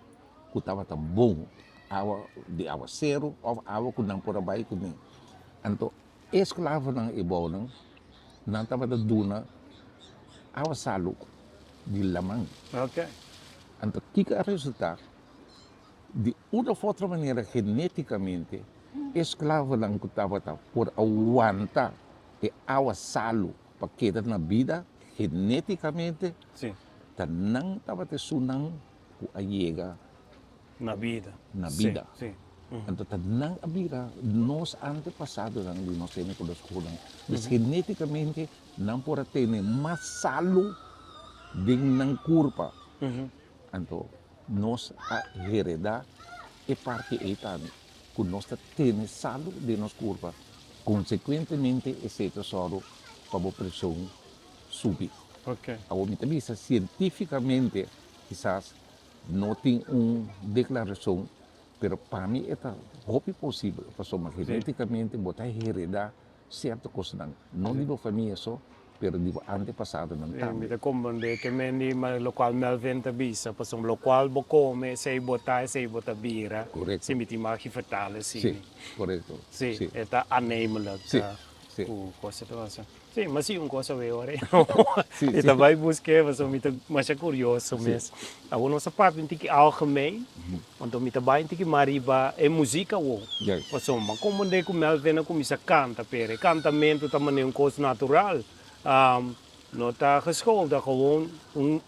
ku tabata bon, awa di awaseru òf awa ku nan por a bai kuné. Anto E esklavonan e bounan, nan tabata duna awa salu di laman. Anto kiko a resultá? Di un òf otro manera genétikamente e esklavonan ku tabata por a wanta e awa salu pa keda na bida genétikamente, ta nan tabata esunnan ku a yega Na bida. Na bida. Anto ta nan a bira nos antepasadonan di nos hende ku nos konan. Dus geneticamente nan por a tene mas salu den nan kurpa. Anto nos a hereda e parti ei tambe, ku nos ta tene salu den nos kurpa. Konsekuentemente esei ta sòru pa bo preshon subi. Awor mi ta bisa sientificamente kisas No tin un declaracion, pero pa mi e ta hopi posibel, pasobra geneticamente bo ta hereda cierto cosnan, no di bo famia so, pero di bo antepasadonan tambe. Mi ta comprende ke men di locual Melvin ta bisa, pasobra locual bo come, esey bo ta, esey bo ta bira. Correcto. Si mi tin maki vertale asina. Si, correcto. Si, e ta aannemelijk. Si. Ku cosa ta pasa. Sí, ma si un cosa wei ora mi ta bai busk'é pasobra mi ta masha kurioso mes. Awor nos a papia un tiki algemeen, anto mi ta bai un tiki mas riba e muzik awor. Pasobra mi a komprendé ku Melvin a kuminsá kanta, pero e kantamentu ta manera un kos natural. No ta geschoold, ta gewoon un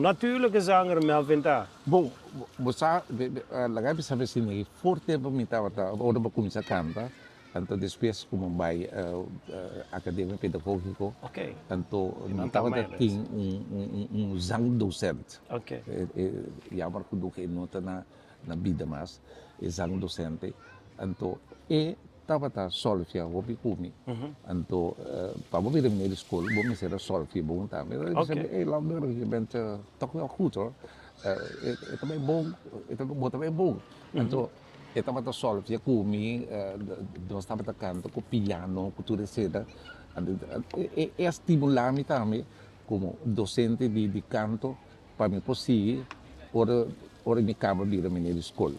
natuurlijke zanger Melvin ta. Bon, bo sa, laga mi bisa asina, for tempu mi tabata, ora bo kuminsá kanta, Anto despues ku mi bai Akademia Pedagógiko, anto mi tabata tin un zangdosent. Jammer genoeg e no ta na bida mas, e zangdosente. Anto e tabata sòlfia hopi ku mi. Anto pa bo bira meneer di skol bo mester a sòlfia bon tambe. E bisa mi, ey Lamberg, je bent toch wel goed hoor. E ta bai bon, bo ta bai bon. Anto. E tabata solfia ku mi, nos tabata kanta ku piano, ku tur esena. E a stimulá mi tambe komo dosente di kanto pa mi por sigui ora ora mi kaba bira meneer di skol.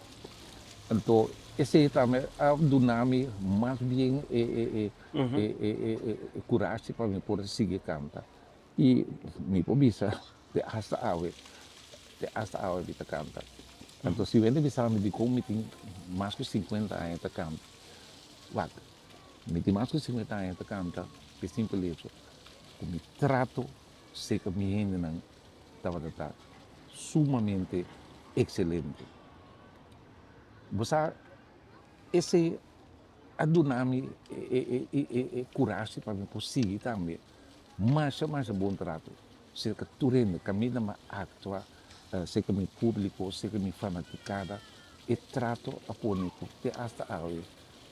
Anto esei tambe a duna mi mas bien e kurashi pa mi por sigui kanta. I mi por bisa te hasta awe, te hasta awe mi ta kanta. Anto si wende bisa mi dikon mi tin mas ku sinkuenta aña ta kanta, wak, mi tin mas ku sinkuenta aña ta kanta p'e simpel hecho ku mi trato serka mi hendenan tabata ta sumamente ekselente. Bo sa esei a duna mi e kurashi pa mi por sigui tambe. Masha masha bon trato serka tur hende kaminda mi a aktua serka mi publiko serka mi fanatikada e trato a pone ku te asta awe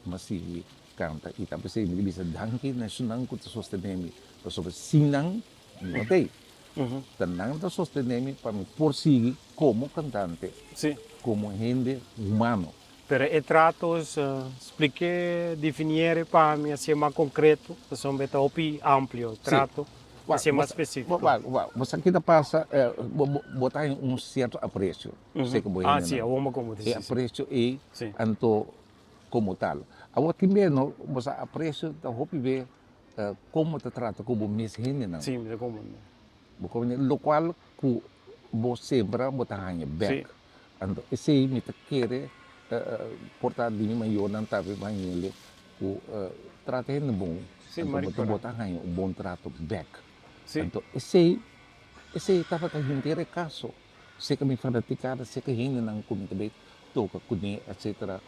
mi a sigui kanta i ta p'esei mi ta bisa danki na esunnan ku ta sostene mi pasobra sin nan mi no ta ei ta nan ta sostene mi pa mi por sigui komo kantante komo hende humano. Pero e tratos, spliké, definiere pa mi así mas concreto, pasobra e ta hopi amplio, trato, así mas specifico. Wak, wak, bo sa ki ta pasa, bo ta haña un cierto aprecio, seke bo hendenan. Ah, si, awor mi como E aprecio ei, anto como tal. Awor tin bes no, bo sa aprecio ta hopi be como ta trata cu bo mes hendenan. Si, mi ta como. Bo comprende? Locual cu bo sembra bo ta haña bek. Anto esei mi ta kere por ta di mi mayornan tambe pa hende ku trata hende bon, anto bo ta bo ta haña un bon trato bek. Anto esei esei tabata henter e kaso, seka mi fanatikada, seka hendenan ku mi ta bai toka kuné etsetera.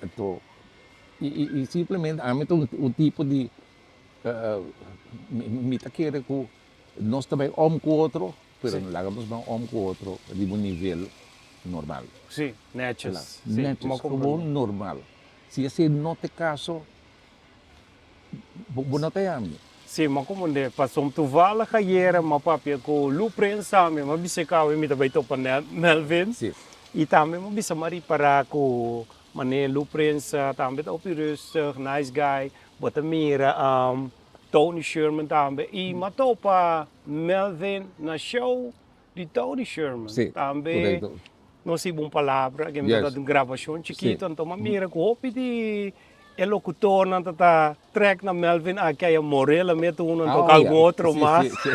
Anto i simplemente ami ta un tipo di mi ta kere ku nos ta bai om ku otro. Pero no laga nos ban om ku otro riba un nivel normal. Sí, netjes. Sí, netjes, gewoon normal. Si esei no ta e kaso, bo no ta yami. Sí, m'a komprondé. Pasobra toevallig ayera m'a papia ku Lu Prins tambe, m'a bisa ku awe mi ta bai topa Melvin. Sí. I tambe m'a bisa m'a ripará ku manera Lu Prins tambe ta hopi rustig, nice guy. Bo ta mira Tony Sherman tambe. I m'a topa Melvin na show di Tony Sherman. Sí, Tambe korekto. nos hiba un palabra, ke mi Yes. ta un grabashon chikito, anto m'a mira ku hopi di e lokutornan ta ta trek na Melvin aki aya Morel a mete uno anto Oh, algun ja. otro Sí, mas. sí, sí,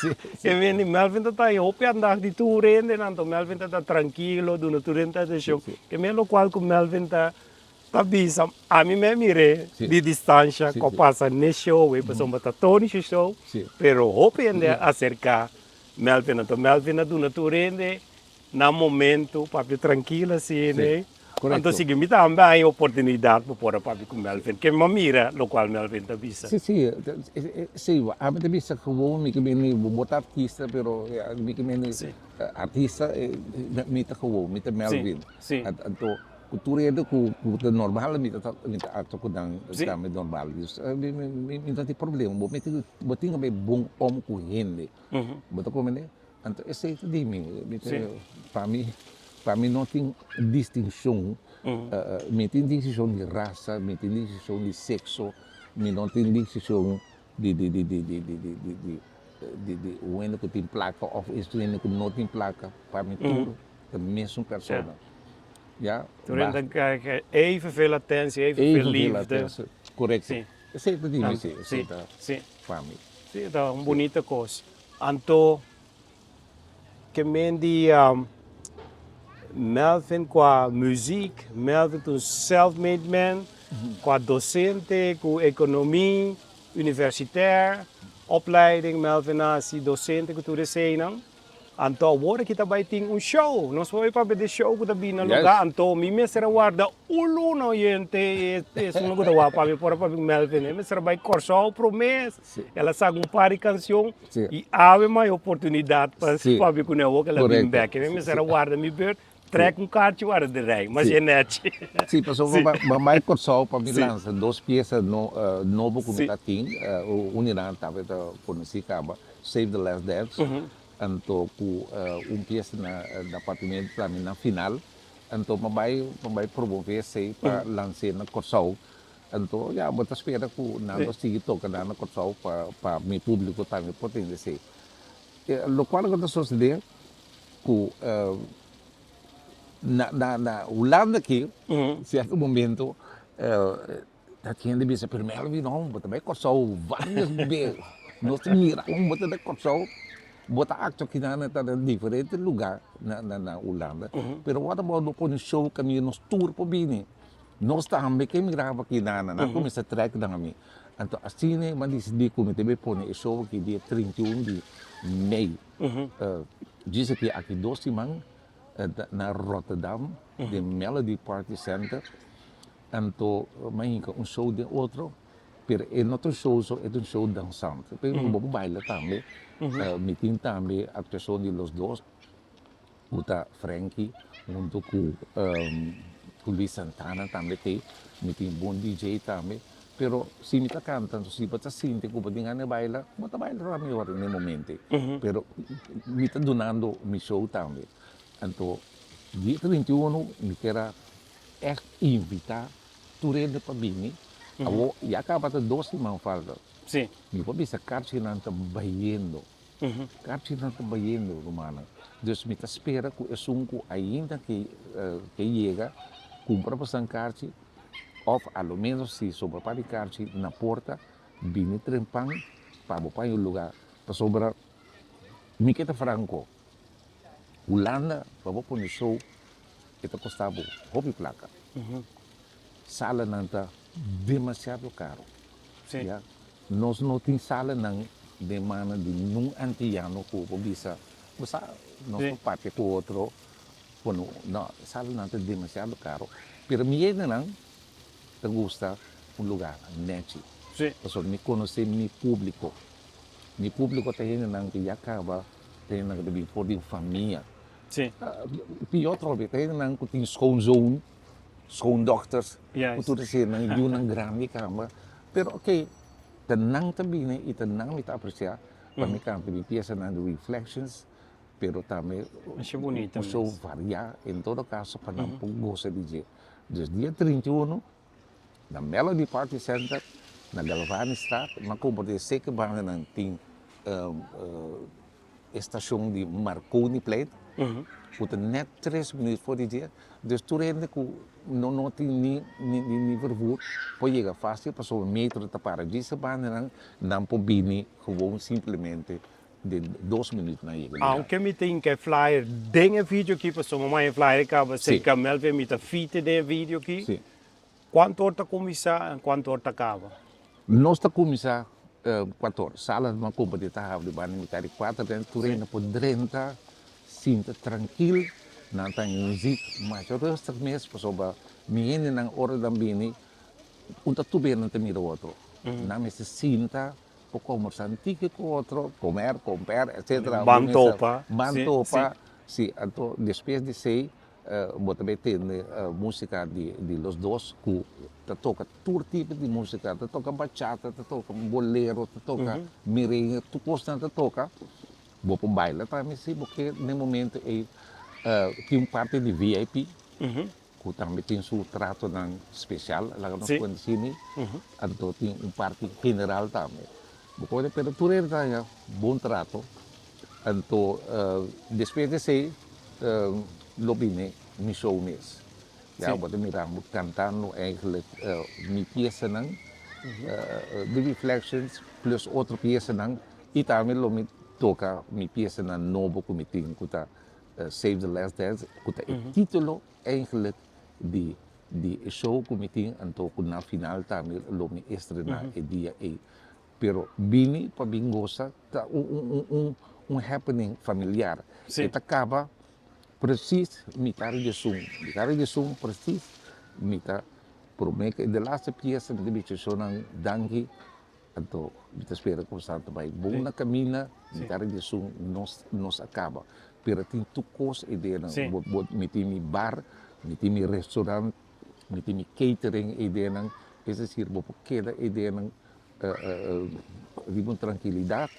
sí, sí. E mende Melvin ta ta hopi andag di tur hendenan, anto Melvin ta ta trankilo, duna tur hende atenshon. Sí, sí. Ke men lokual ku Melvin ta ta bisa, ami me mir'é Sí. di distansha Sí, ku a sí. pasa n'e show ei, pasobra ta Tony su show, Sí. pero hopi hende a aserká Melvin, anto Melvin a duna tur hende na momento papia trankil asina Sí, korekto. Anto sigui mi tambe a haña oportunidat pa por a papia ku Melvin, ke mi a mira lokual Melvin ta bisa. Sí, sí, sí, ami ta bisa gewoon mi ke bini, bo ta artista pero mi ke bini Sí. artista mi ta gewoon, mi ta Melvin. Sí, sí. Anto Ku tur hende ku ta normal mi ta mi ta aktua ku nan Sí. tambe normal. Dus mi mi mi no tin problema. Bo mester bo tin ku bai bon om ku hende. Bo ta komprende? Anto esei ta di mi. Mi ta Sí. pa mi pa mi no tin distinshon. Mi tin distinshon di rasa, mi tin distinshon di sekso, mi no tin distinshon di di di di di di di di di di di un hende ku tin plaka òf un hende ku no tin plaka. Pa mi tur ta mesun persona. Ja, Tur hende ta krijg evenveel atentie, evenveel liefde. Korekto. Sí. Esei ta di mi, sí. Esei Sí, ta sí. pa mi. Sí, ta un bunita kos. Anto, ke men di Melvin kua muziek, Melvin ta un self-made man, kua dosente ku ekonomi universitair, opleiding, Melvin a hasi dosente ku tur eseinan. Anto awor aki ta bai tin un show. Nos por bai papia di show ku ta bini na lugá. Anto mi mester a warda un luna oyente esun ku ta wak papia por a papia ku Melvin. E mester a bai Kòrsou promé. El a saka un par di kanshon i awe mai oportunidat pa papia kuné awor ku el a bin bèk. Mi mester a warda mi beurt, trèk un karchi warda di rei. Mas e nèchi. Sí, pasobra mi a bai Kòrsou pa mi lansa dos piesa nobo ku mi ta tin. Un di nan tabata konosí kaba, Save the Last Dance. Anto ku un piesa na na Papiamentu tambe na final. Anto mi a bai mi a bai promove esei pa lans'é na Kòrsou. Anto ya bo ta spera ku nan lo sigui toka nan na Kòrsou pa pa mi públiko tambe por tende esei. Lokual ku ta sosodé ku na na na Hulanda aki sierto momento Ta hende bisa, pero Melvin no, bo ta bai Kòrsou varios bes, nos ta mira kon bo ta bai Kòrsou, bo ta aktua kinan na ta diferente lugá na na Hulanda, pero ora bo no pone show kaminda nos tur por bini, nos tambe ke miraba kinan, nan a kuminsá trèk nan ami, anto asina mi a disidí ku mi ta bai pone e show aki dia 31 di mei, djis aki aki dos siman na Rotterdam den Melody Party Center. Anto mi a hinka un show den otro, pero e no ta un show so, e ta un show dansante. Pero bo por baila tambe. Mi tin tambe actuacion di los dos, cu ta Franky hunto cu Luis Santana tambe t'ey. Mi tin bon DJ tambe. Pero si mi ta canta, anto si bo ta sinti cu bo tin gana di baila, bo ta baila tambe ora n'e momento ey. Pero mi ta dunando mi show tambe. Anto dia 31 mi kier a Echt invita tur hende pa bini. Awor ya caba ta dos siman falta. Sí. Mi por bisa karchinan ta bayendo. Karchinan ta bayendo, rumannan. Dus mi ta spera ku esun ku ainda ke ke yega kumpra pasan karchi òf a lo menos si sobra par di karchi na porta bini trempan pa bo paña un luga. Pasobra mi ke ta franko, Hulanda pa bo pone show E ta kosta bo hopi plaka. Salanan ta demasiado karo. Ya. Nos no tin salanan den mana di nun antiyano ku bo bisa, bo sa, nos por papia ku otro. Bueno, no, salanan ta demasiado karo. Pero mi hendenan ta gusta un lugar nechi. Pasobra mi konosé mi públiko. Mi públiko ta hendenan ku ya kaba, ta hendenan ku ta bin for di un famia. Sí. Pior trobe, ta hendenan ku tin schoonzoon, schoondochters, ku tur esei nan yunan grandi kamba. Pero oké, Ta nan ta bini i ta nan mi ta apresiá pa mi kanta mi piesanan di Reflections, pero tambe Masha bunita un show mes. variá en todo kaso pa nan por gosa di dje. Dus dia 31 na Melody Party Center na Galvanistraat, mi a kompartí seke bandanan tin e stashon di Marconiplein ku ta nèt tres minuut for di dje, dus tur hende ku no no tin ni ni vervoer por yega fásil pasobra metro ta para djis e bandanan, nan por bini gewoon simplemente den dos minuut nan yega lugar. Aunke mi tin ke flyer den e video aki pasobra mi a flyer kaba serka Melvin mi ta fite den e video aki. Kuantu or ta kuminsá en kuantu or ta kaba? Nos ta kuminsá kuater or. Sala no a kumpa di ta habri banda mitad di kuater den tur hende por drenta sinta trankil. Nan ta muzik masha rustig mes pasobra mi hendenan ora nan bini un ta tur bes nan ta mira otro. Nan mester sinta por kombersá un tiki ku otro, komer, komper, etcetera. Ban topa. Ban topa, si. Anto despues di esei Bo ta bay tende musica di los dos cu ta toca tur tipo di musica, ta toca bachata, ta toca bolero, ta toca merengue, tur cosnan ta toca. Bo por baila tambe si bo ke na e momento ey. Tin un parti di VIP cu tambe tin su tratonan special, laga nos cuenta asina, anto tin un parti general tambe. Bo por pero tur hende ta haña bon trato. Anto despues di esei lo bini mi show mes. Ya bo ta mira mi kantando eigenlijk mi piesanan, The Reflections plus otro piesanan i tambe lo mi toka mi piesanan nobo ku mi tin ku ta Save the Last Dance ku ta e titulo eigenlijk di di e show ku mi tin anto ku na final tambe lo mi estrena e dia ei. Pero bini pa bin gosa ta un un un happening familiar. Sí. E ta kaba precies mitar di esun. Mitar di esun precies mi ta prome ku e de laatste piesa mi ta bichi shownan danki anto mi ta spera ku sa ta bai bon na kaminda mitar di esun nos nos a kaba. Pero tin tur kos eidenan. Sí. Bo bo mi tin mi bar, mi tin mi restaurant, mi tin mi catering eidenan. Es decir bo por keda eidenan riba un trankilidat,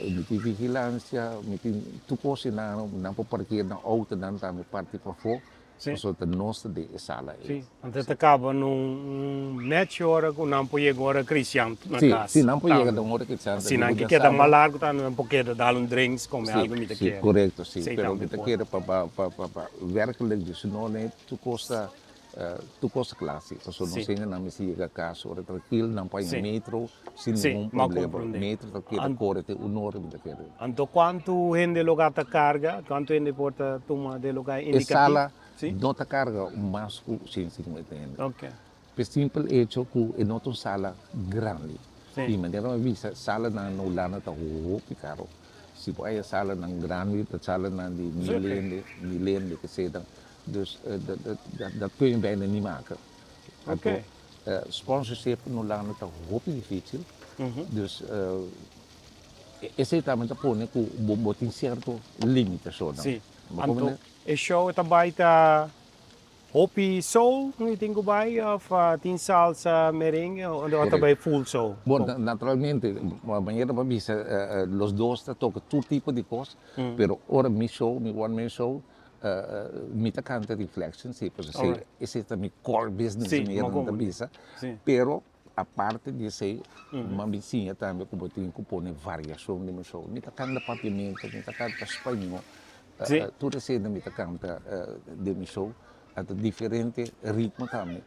mi tin vigilansia, mi tin tur kos i nan, nan por parker nan outonan tambe parti pafó, pasobra ta nos ta den e sala ei. Sí, anto ta kaba na un mechi ora ku nan por yega ora Cristian na kas. Sí, nan por yega na un ora Cristian. Si nan ke keda mas largu tambe nan por keda dal un drinks, kome algu mi ta Sí, kere. korekto, sí, pero mi ta kere pa pa werkelijk dus no ne tur kos ta Tur kos kla si, pasobra nos hende nan mester yega kas ora trankil, nan por haña metro sin ningun problema. Metro ta keda kore te un ora mi ta kere. Anto kuantu hende loga ta karga? Kuantu hende por ta tuma den loga E indikativo? sala no ta karga mas ku 150 hende. P'e simpel echo ku e no ta un sala grandi. I manera mi a bisa, salanan na Hulanda ta hopi karo. Si bo haña salanan grandi, ta salanan di mil hende, mil hende kesedan. Dus dat kun je bijna niet maken. Oké. Sponsorship in Hulanda ta hopi dificil. Dus esey tambe ta pone ku bo tin cierto limitacionnan. Si. Anto e show ta bai ta hopi soul mi tin ku bai of tin salsa, merengue of ta bai full soul? Bon, naturalmente, manera bo a bisa los dos ta toca tur tipo di cos, pero ora mi show, mi one man show, Mi ta canta reflection si, pasobra esey ta mi core business mi nan ta bisa, pero aparte di esey mi a bin siña tambe cu bo tin cu pone variacion den mi show, mi ta canta papiamento, mi ta canta spañol, tur esey mi ta canta den mi show, anto diferente ritmo tambe,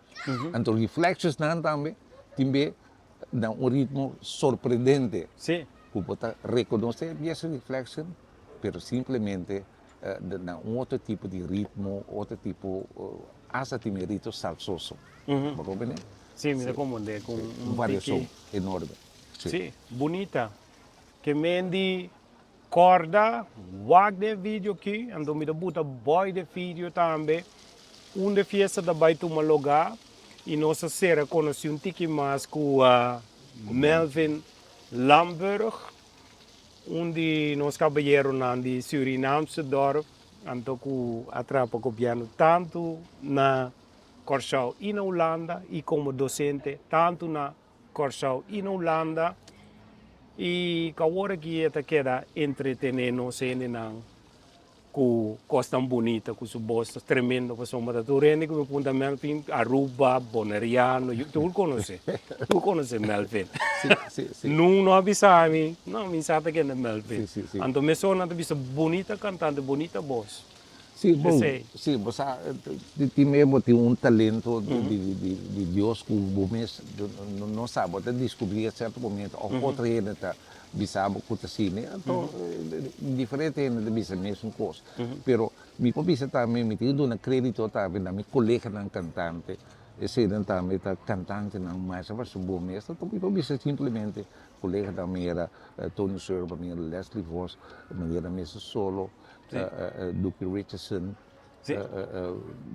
anto reflections nan tambe tin be na un ritmo sorprendente cu bo ta reconoce bies reflection pero simplemente Na un otro tipo di ritmo, otro tipo, hasta tin mi rito salsoso. Bo comprende? Sí, mi ta comprende. Cu un variacion enorme. Sí, bunita. Ke men di corda, wak den video aki, anto mi ta buta boy den video tambe. Unda e fiesta ta bay tuma loga y nos a cera conoci un tiki mas cu Melvin Lamburg. Un di nos kabayeronan di Surinaamse dorp anto ku a traha pa gobièrnu tantu na Kòrsou i na Hulanda i komo dosente tantu na Kòrsou i na Hulanda i ku awor aki e ta keda entretené nos hendenan ku kosnan bunita ku su bos ta tremendo pasobra ta tur hende ku mi punta Melvin Aruba, Boneriano, tur konosé, tur konosé Melvin. Nun no a bisa mi, no mi sa ta kende Melvin. Anto mesora nan ta bisa bunita kantante, bunita bos. Sí, bon, sí, bo sa, tin mei bo tin un talento di Dios ku bo mes no sa, bo ta diskubrí a sierto momento òf otro hende ta bisa bo ku ta asina, anto diferente hende ta bisa mesun kos. Pero mi por bisa tambe, mi tin ku duna krédito tambe na mi koleganan kantante, eseinan tambe ta kantantenan masha masha bon mes, anto mi por bisa simplemente koleganan manera Tony Surba, manera Leslie Vos, manera Mester Solo, Duke Richardson,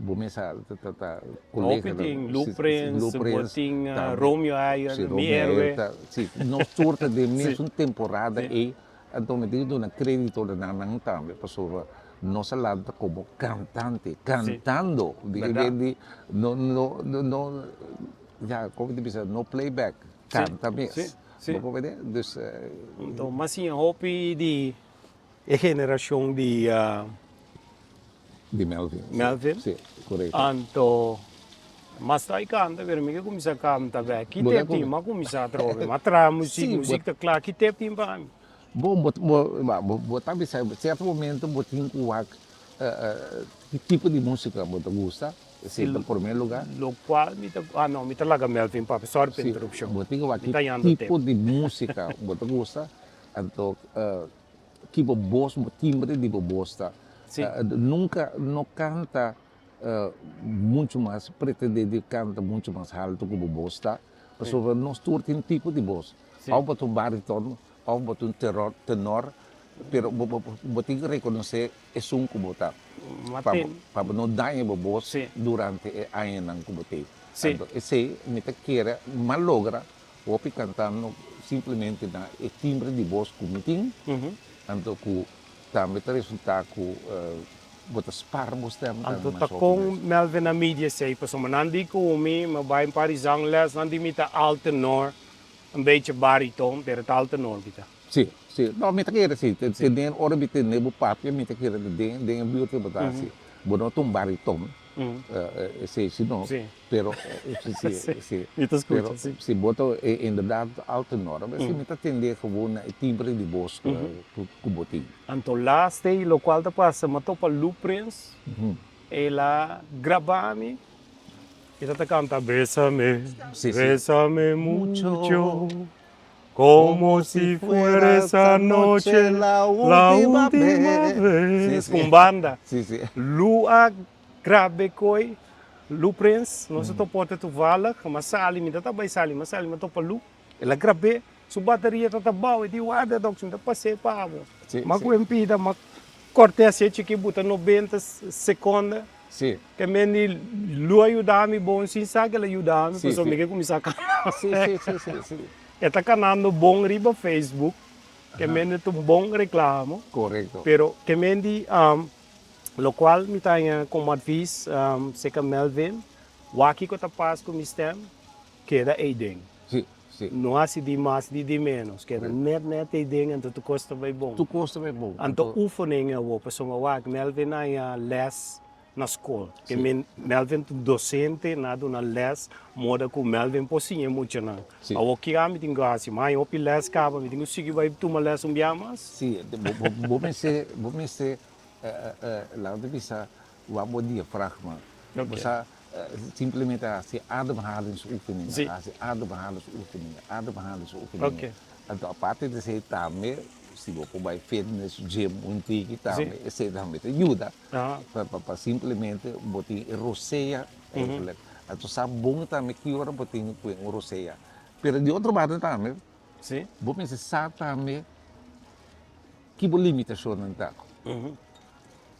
bo mes a ta colega. Hopi tin, Lou Prins, bo tin Romeo Heyer, mi héroe. Si, nos tur ta den mesun temporada ei, anto mi tin ku duna kredito na nan tambe pasobra nos a lanta komo kantante, kantando, di no no no ya komo ta bisa no playback, kanta mes, bo comprende? Dus. Anto mi a siña hopi di E generacion di. Di Melvin. Melvin. Si, correcto. Anto, mas ta y canta, pero mi ke cuminsa canta bek. Ki tep tin? Mi a cuminsa atrobe. Mi a traha muziek, muziek ta cla. Ki tep tin pa mi? Bon, bo, bo, bo ta bisa, cierto momento bo tin cu wak ki tipo di musica bo ta gusta, esey ta prome lugar. Lo cual mi ta, ah no, mi ta laga Melvin papia, sorry pa interrupcion. Si, bo tin cu wak ki tipo di musica bo ta gusta, anto Ki bo bos, bo timbre di bo bos ta. Nunca no canta mucho mas, pretende di canta mucho mas halto cu bo bos ta, pasobra nos tur tin tipo di bos. Of bo ta un bariton, of bo ta un tenor, pero bo tin cu reconoce esun cu bo ta, pa bo no daña bo bos durante e añanan cu bo tey. Anto esey mi ta kere malogra Hopi cantando simplemente na e timbre di bos cu mi tin, anto cu tambe ta resulta cu bo ta spar bo stem tambe Anto mas ta hopi con mes. Melvin a midi esey? Pasobra nan di cu mi, mi a bay un par di zangles, nan di mi ta altenor, un beetje bariton, pero ta altenor mi ta. Si, si. No, mi ta kere si. Te den ora mi tende bo papia, mi ta kere den den e buurt bo ta hasi. Bo no ta un bariton, esey si no. Pero, si, si, si. Mi ta scucha, si. Pero si bo ta inderdaad altenor, a bes mi ta tende gewoon na e timbre di bos cu bo tin. Anto laatste y locual ta pasa, mi a topa Lou Prins, el a graba mi, y ta ta canta Besame, besame mucho, como si fuera esa noche la ultima vez, cu un banda. Lou a Grabe koe Lu Prins, nos a topa otro toevallig, mi a sali, mi ta bai sali, mi a sali, mi a topa Lu, el a grab'é, su bateria ta ta bou, e di warda dòks, mi ta pas'é pa bo. Mi a kohe un pida, mi a kòrt'é así chikí buta nobenta sekonda, ke men di Lu a yuda mi bon, sin sa ke el a yuda mi, pasobra mi ke kuminsá kana. E ta kanando bon riba Facebook, ke men di ta un bon reklamo, pero ke men di. Locual mi ta haña como advies seca Melvin, wak kico ta pas cu mi stem, keda ey den. Sí, sí. No haci di mas ni di menos, keda net net ey den anto tur cos ta bay bon. Tur cos ta bay bon. Anto oefening awo, pasobra wak Melvin a haña les na scol. Ke men Melvin ta un docente, nan a duna les moda cu Melvin por siña e muchanan. Sí. Awo kira mi tin cu haci? Mi a haña hopi les caba, mi tin cu sigui bay tuma les un bia mas? Sí, bo mester, bo mester Laat mi bisa wak bo diafragma. Bo sa simplemente hasi ademhalingsoefeningen, hasi ademhalingsoefeningen, ademhalingsoefeningen. Anto aparte di esei tambe si bo por bai fitness, gym un tiki tambe esei tambe ta yuda pa simplemente bo tin e rosea eigenlijk. Anto sa bon tambe ki ora bo tin ku un rosea. Pero di otro banda tambe bo mester sa tambe. Ki bo limitashonnan ta?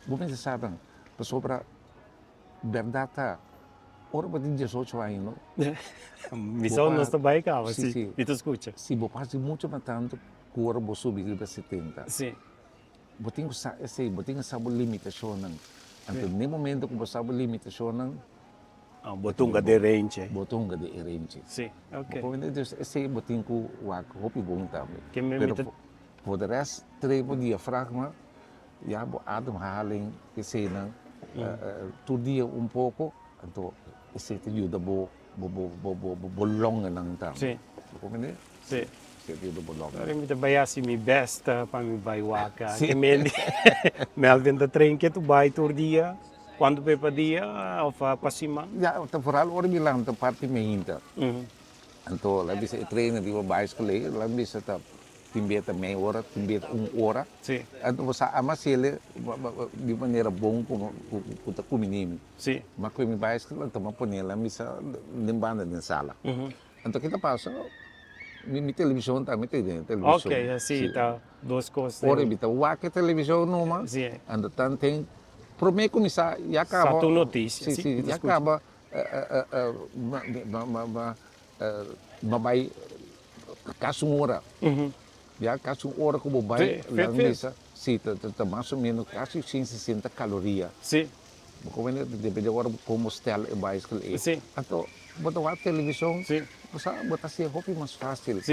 Bo mester sa nan, pasobra bèrdat ta, ora bo tin diesocho aña no. Mi sa nos ta bai kaba, si, mi ta skucha. Si bo pasa mucho mas tantu ku ora bo subi riba setenta. Bo tin ku sa esei, bo tin ku sa bo limitashonnan. Anto n'e momento ku bo sa bo limitashonnan. Ah, bo ta hunga den renchi. Bo ta hunga den e renchi. Si, ok. Bo por dus esei bo tin ku wak hopi bon tambe. Ke mi Pero ta. For de rest train bo diafragma, ya bo ademhaling eseinan tur dia un poko, anto esei ta yuda bo bo bo bo bo longennan tambe. Si. Bo comprende? Si. Esei ta yuda bo longennan. Ora mi ta bai hasi mi best pa mi bai wak. Si. Ke mendi Melvin ta train ke tu bai tur dia? Cuanto pe pa dia of pa siman? Ya, ta vooral ora mi lanta parti meinta. Anto la bisa e trainer riba bicycle ei, la bisa ta tin bia ta mei ora, tin bia ta un ora. Si. Anto bo sa ama hasiel di manera bon ku ku ta kuminí mi. Si. Ma ku mi bicycle anto mi a pone la misa den banda den sala. Anto ke ta pasa, mi mi televishon tambe ta den e televishon. Ok, asi ta dos kos. Ora mi ta wak e televishon numa, anto tanten prome kuminsá ya kaba. Sa tur notisia. Si, si, ya kaba. Ma bai kasi un ora. Ya kasi un ora ku bo bai la misa, si ta mas o menos kasi 160 kaloria. Bo komprende? Depende ora kon bo stel e baiskel ei. Anto bo ta wak televishon, bo sa bo ta hasié hopi mas fásil.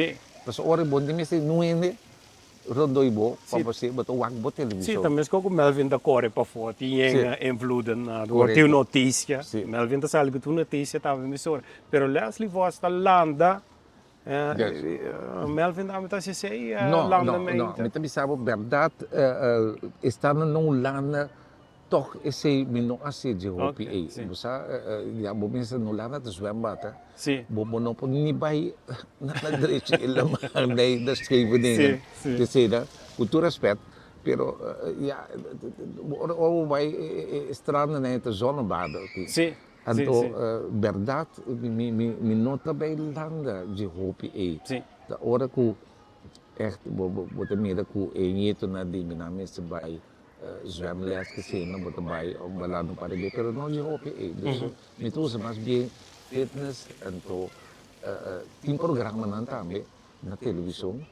Pasobra ora bo no tin mester nuende. Rondoi bo pa bo si bo ta wak bo Sí, televishon. ta meskos ku Melvin ta kore pafó, tin yen invloeden na Korekto. tin notisia. Sí. Melvin ta sali ku tur notisia tambe mesora. Pero Leslie Vos ta landa, Yes. Melvin tambe ta hasi esei, No, landa no, no. mente. Mi ta bisa bo bèrdat, estando na Hulanda tòg esei mi no hasi dje hopi Ok, ei. sí. Bo sa, ya bo mester na Hulanda ta zwembad, hè. Sí. Bo bo no por ni bai na la drecha e lamar nei na Scheveningen. Sí, sí. Te seda, ku tur respet, pero ya ora ora bo bai e stranden nei ta zonnebaden aki. Sí, sí, Anto sí. bèrdat mi mi mi no ta bai landa dje hopi ei. Sí. Ta ora ku ègt bo bo bo ta mira ku e ñetonan di mi nan mester bai zwemles ke sena bo ta bai of balando un par di bes pero no dje hopi ei. Dus mi ta usa mas bien fitness anto tin programanan tambe na televishon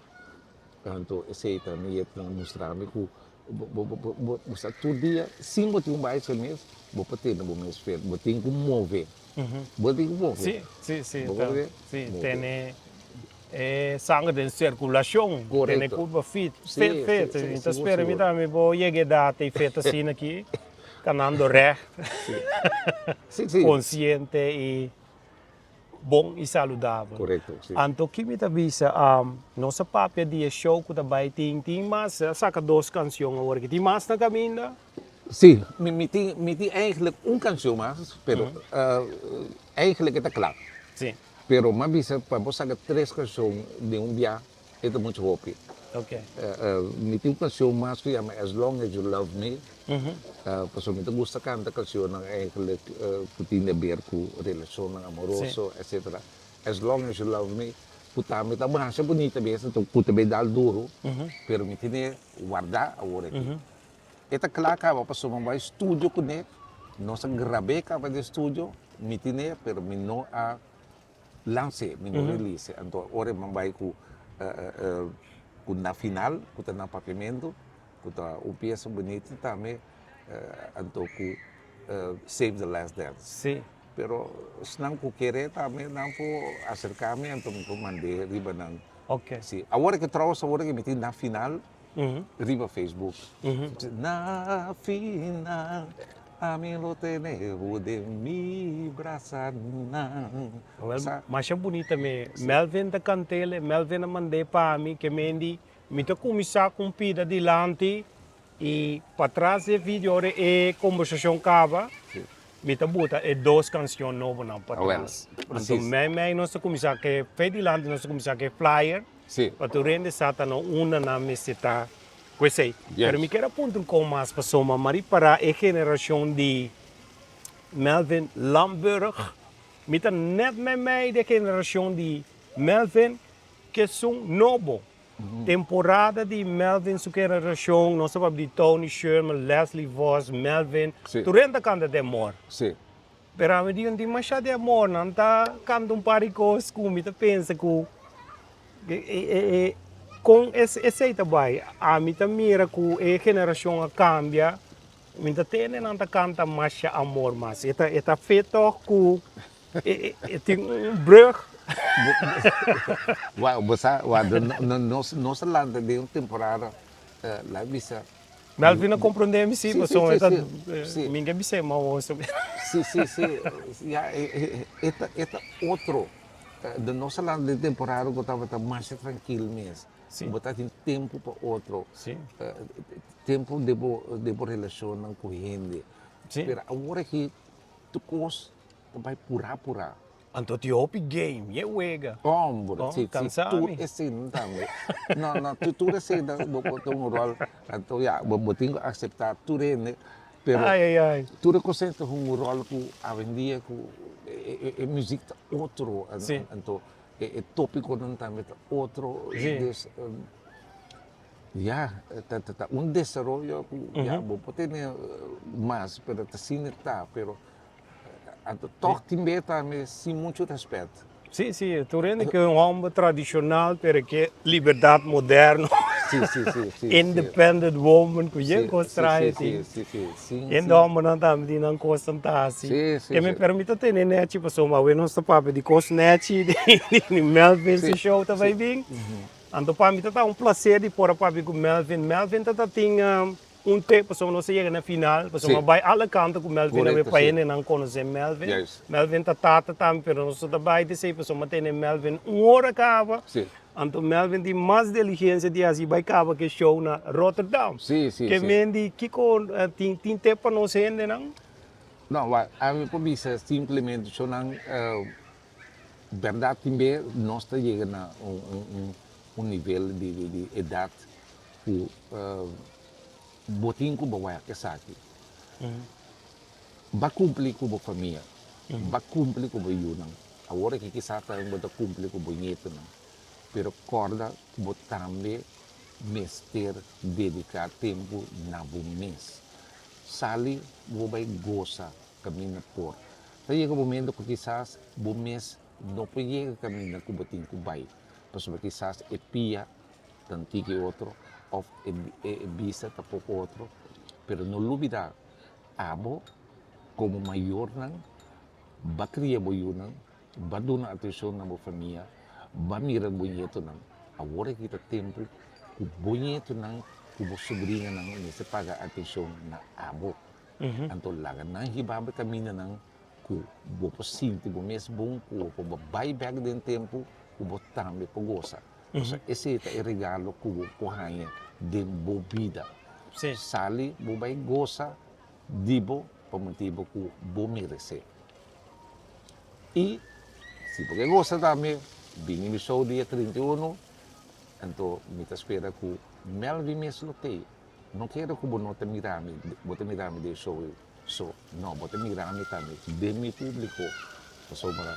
anto esei ta mi yet nan mustra mi ku bo bo bo bo sa tur dia sin bo tin un bicycle mes bo por tene bo mes fit bo tin ku move bo tin ku move. Si si si Bo por si move. tene E sanger den circulacion, tene curva fit, fit, fit. Mi ta spera mi tambe por yega edad y fit asina aki, canando recht, consciente y bon y saludabel. Anto ki mi ta bisa, nos a papia di e show cu ta bay tin, tin mas, a saca dos cancion awor aki, tin mas na caminda? Si, mi tin, mi tin eigenlijk un cancion mas, pero eigenlijk e ta cla. Pero m'a bisa pa bo saca tres cancion den un bia e ta mucho hopi. Mi tin un cancion mas cu yama As Long As You Love Me, pasobra mi ta gusta canta cancionnan eigenlijk cu tin de ber cu relacionnan amoroso etcetera. As Long As You Love Me cu tambe ta masha bunita bes anto cu ta bay dal duro, pero mi tene warda awor aki. E ta kla kaba pasobra mi bai studio kuné, nos a grab'é kaba den studio, mi tin'é pero mi no a lans'é, mi no release. Anto ora mi bai ku ku na final ku ta na Papiamentu, ku ta un piesa bunita tambe, anto ku Save the Last Dance. Pero esnan ku kere tambe nan por aserká mi anto mi por mand'é riba nan. Si, awor ke trouwens awor ke mi tin na final. Riba Facebook. Na final ami lo tene bo den mi brasanan. Wel, masha bunita me. Melvin ta kant'el, Melvin a mand'é pa mi, ke mendi mi ta kuminsá ku un pida dilanti i patras di e video ora e kombersashon kaba, mi ta buta e dos kanshon nobonan patras. Anto mei mei nos ta kuminsá ku e fe dilanti nos ta kuminsá ku e flyer. Sí. Pa tur hende sa ta no unda nan mester ta ku esei. Yes. Pero mi kier a puntra un kon mas pasobra mi a ripará e generashon di Melvin Lamburg, mi ta nèt meimei di e generashon di Melvin ku esun nobo. Temporada di Melvin su generashon, nos ta papia di Tony Sherman, Leslie Vos, Melvin, Sí. tur hende ta kanta den amor. Sí. Pero ami di un tin masha di amor, nan ta kanta un par di kos ku mi ta pensa ku e kon esei ta bai. Ami ta mira ku e generashon a kambia, mi ta tende nan ta kanta masha amor mas. E ta e ta fe tòg ku. E tin un brug. Wak, bo sa, wak, nos, nos a lanta den un temporada, laga bisa. Melvin a comprende mi si, pasobra e ta, mi ke bis'é ma awor. Si, si, si, ya, e ta, e ta otro. Nos a lanta den temporada ku tabata masha trankil mes. Bo ta tin tempu pa otro. Tempu den bo, den bo relashonnan ku hende. Pero awor aki tur kos ta bai purá purá. Anto tin hopi game, ye wega. Hombre, si, si, tur eseinan tambe. No, no, tur eseinan bo por ta un rol. Anto ya, bo tin ku akseptá tur hende, pero tur e kos ta hunga un rol ku awendia ku e muzik ta otro. Anto e tópikonan tambe ta otro. Dus ya, ta un desaroyo ku ya bo por tene mas, pero ta asina ta, pero. Anto tog tin be tambe sin mucho respet. Sí, sí, tur hende ke un homber tradicional pero ke libertad moderno. Sí, sí, sí, sí. Independent woman ku yen kos trae sí. Sí, sí, sí, sí. Hende hombernan tambe tin nan kosnan ta hasi. Sí, sí, Ke mi permita tene nechi pasobra awe nos ta papia di kos nechi di Melvin su show ta bai bin. Anto pa mi ta ta un placer di por a papia ku Melvin. Melvin ta ta tin Un te, pasobra nos a yega na final, pasobra a bai ala kanta ku Melvin awe pa hendenan konosé Melvin. Melvin ta tata tambe, pero nos no ta bai di esei pasobra a tene Melvin un ora kaba. Anto Melvin tin mas diligensia di hasi bai kaba ku e show na Rotterdam. Ke men di kiko tin tin te pa nos hendenan? No, wak, ami por bisa simplemente shownan bèrdat tin be nos ta yega na un nivel di edat Ku bo tin ku bo wak esaki. Ba kumpli ku bo famia, ba kumpli ku bo yunan. Awor aki kisas tambe bo ta kumpli ku bo ñetunan, pero kòrda ku bo tambe mester dediká tempu na bo mes. Sali bo bai gosa kaminda por. Ta yega momento ku kisas bo mes no por yega kaminda ku bo tin ku bai, pasobra kisas e pia tan tiki otro of e bista ta poko otro, pero no lubida abo komo mayornan ba kria bo yunan, ba duna atenshon na bo famia, ba mira bo ñetonan. Awor aki ta tempu ku bo ñetonan ku bo sobrinanan mester paga atenshon na abo. Anto laga nan hiba bo e kamindanan ku bo por sinti bo mes bon, ku bo por bai bèk den tempu ku bo tambe por gosa. Pasobra esei ta e regalo ku bo por haña den bo bida. Sali bo bai gosa di bo pa motibu ku bo meresé. I si bo ke gosa tambe, bini mi show dia 31, anto mi ta spera ku Melvin mes lo tei. No kere ku bo no ta mira mi, bo ta mira mi den show ei. So, no, bo ta mira mi tambe den mi públiko, pasobra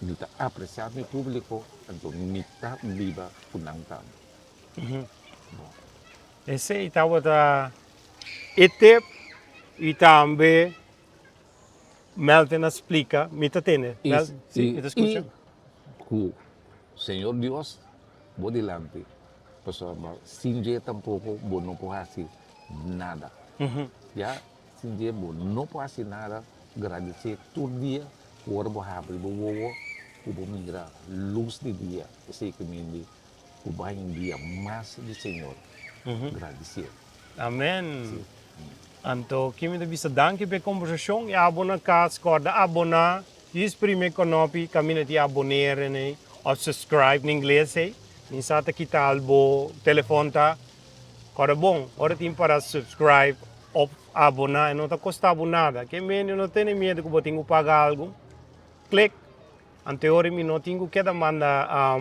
mi ta apresiá mi públiko, anto mi ta biba ku nan tambe. Bo. Esei tabata e tip i tambe Melvin a splika, mi ta tende. Mel, si, mi ta skucha. I ku Señor Dios bo dilanti, pasobra sin dje tampoko bo no por hasi nada. Ya, sin dje bo no por hasi nada, gradisé tur dia ku ora bo habri bo wowo ku bo mira lus di dia, esei ke mindi ku bo haña un dia mas di Señor, gradisé. Amen. Anto ki mi ta bisa danki pa e kombersashon i abo na kas kòrda aboná djis primi e kònòpi kaminda di aboneren ei òf subscribe na ingles ei mi sa ta kita al bo telefòn ta kòrda bon ora tin para subscribe òf aboná e no ta kosta bo nada ke mende no tene miedu ku bo tin ku paga algu klik anto ora mi no tin ku keda manda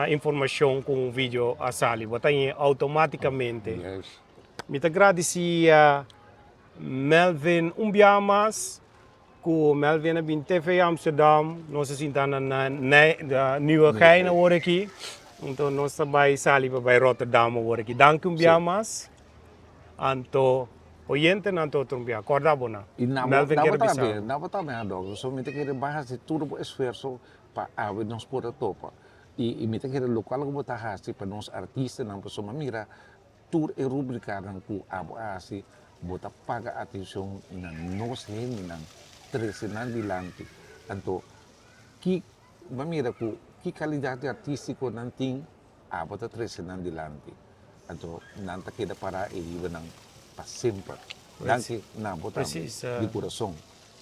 informashon ku un video a sali bo ta hañ'é outomátikamente. Mi ta gradisí Melvin un bia mas ku Melvin a bin TV Amsterdam nos a sinta na Nieuwegein awor aki anto nos ta bai sali pa bai Rotterdam awor aki danki un bia mas anto oyentenan ta otro un bia kòrda bo nan Melvin kier bisa bo. Nabo tambe Adolfo so mi ta kere bai hasi tur bo esfuerso pa awe nos por a topa i mi ta kere lokual ku bo ta hasi pa nos artistanan pasobra mi a mira Tur e rubricanan cu abo a haci, bo ta paga atencion na nos hendenan, trece nan dilanti. Anto ki bo a mira ku ki kalidat artístiko nan tin, abo ta trese nan dilanti. Anto nan ta keda pará e riba nan pa semper. Danki na bo tambe di kurason.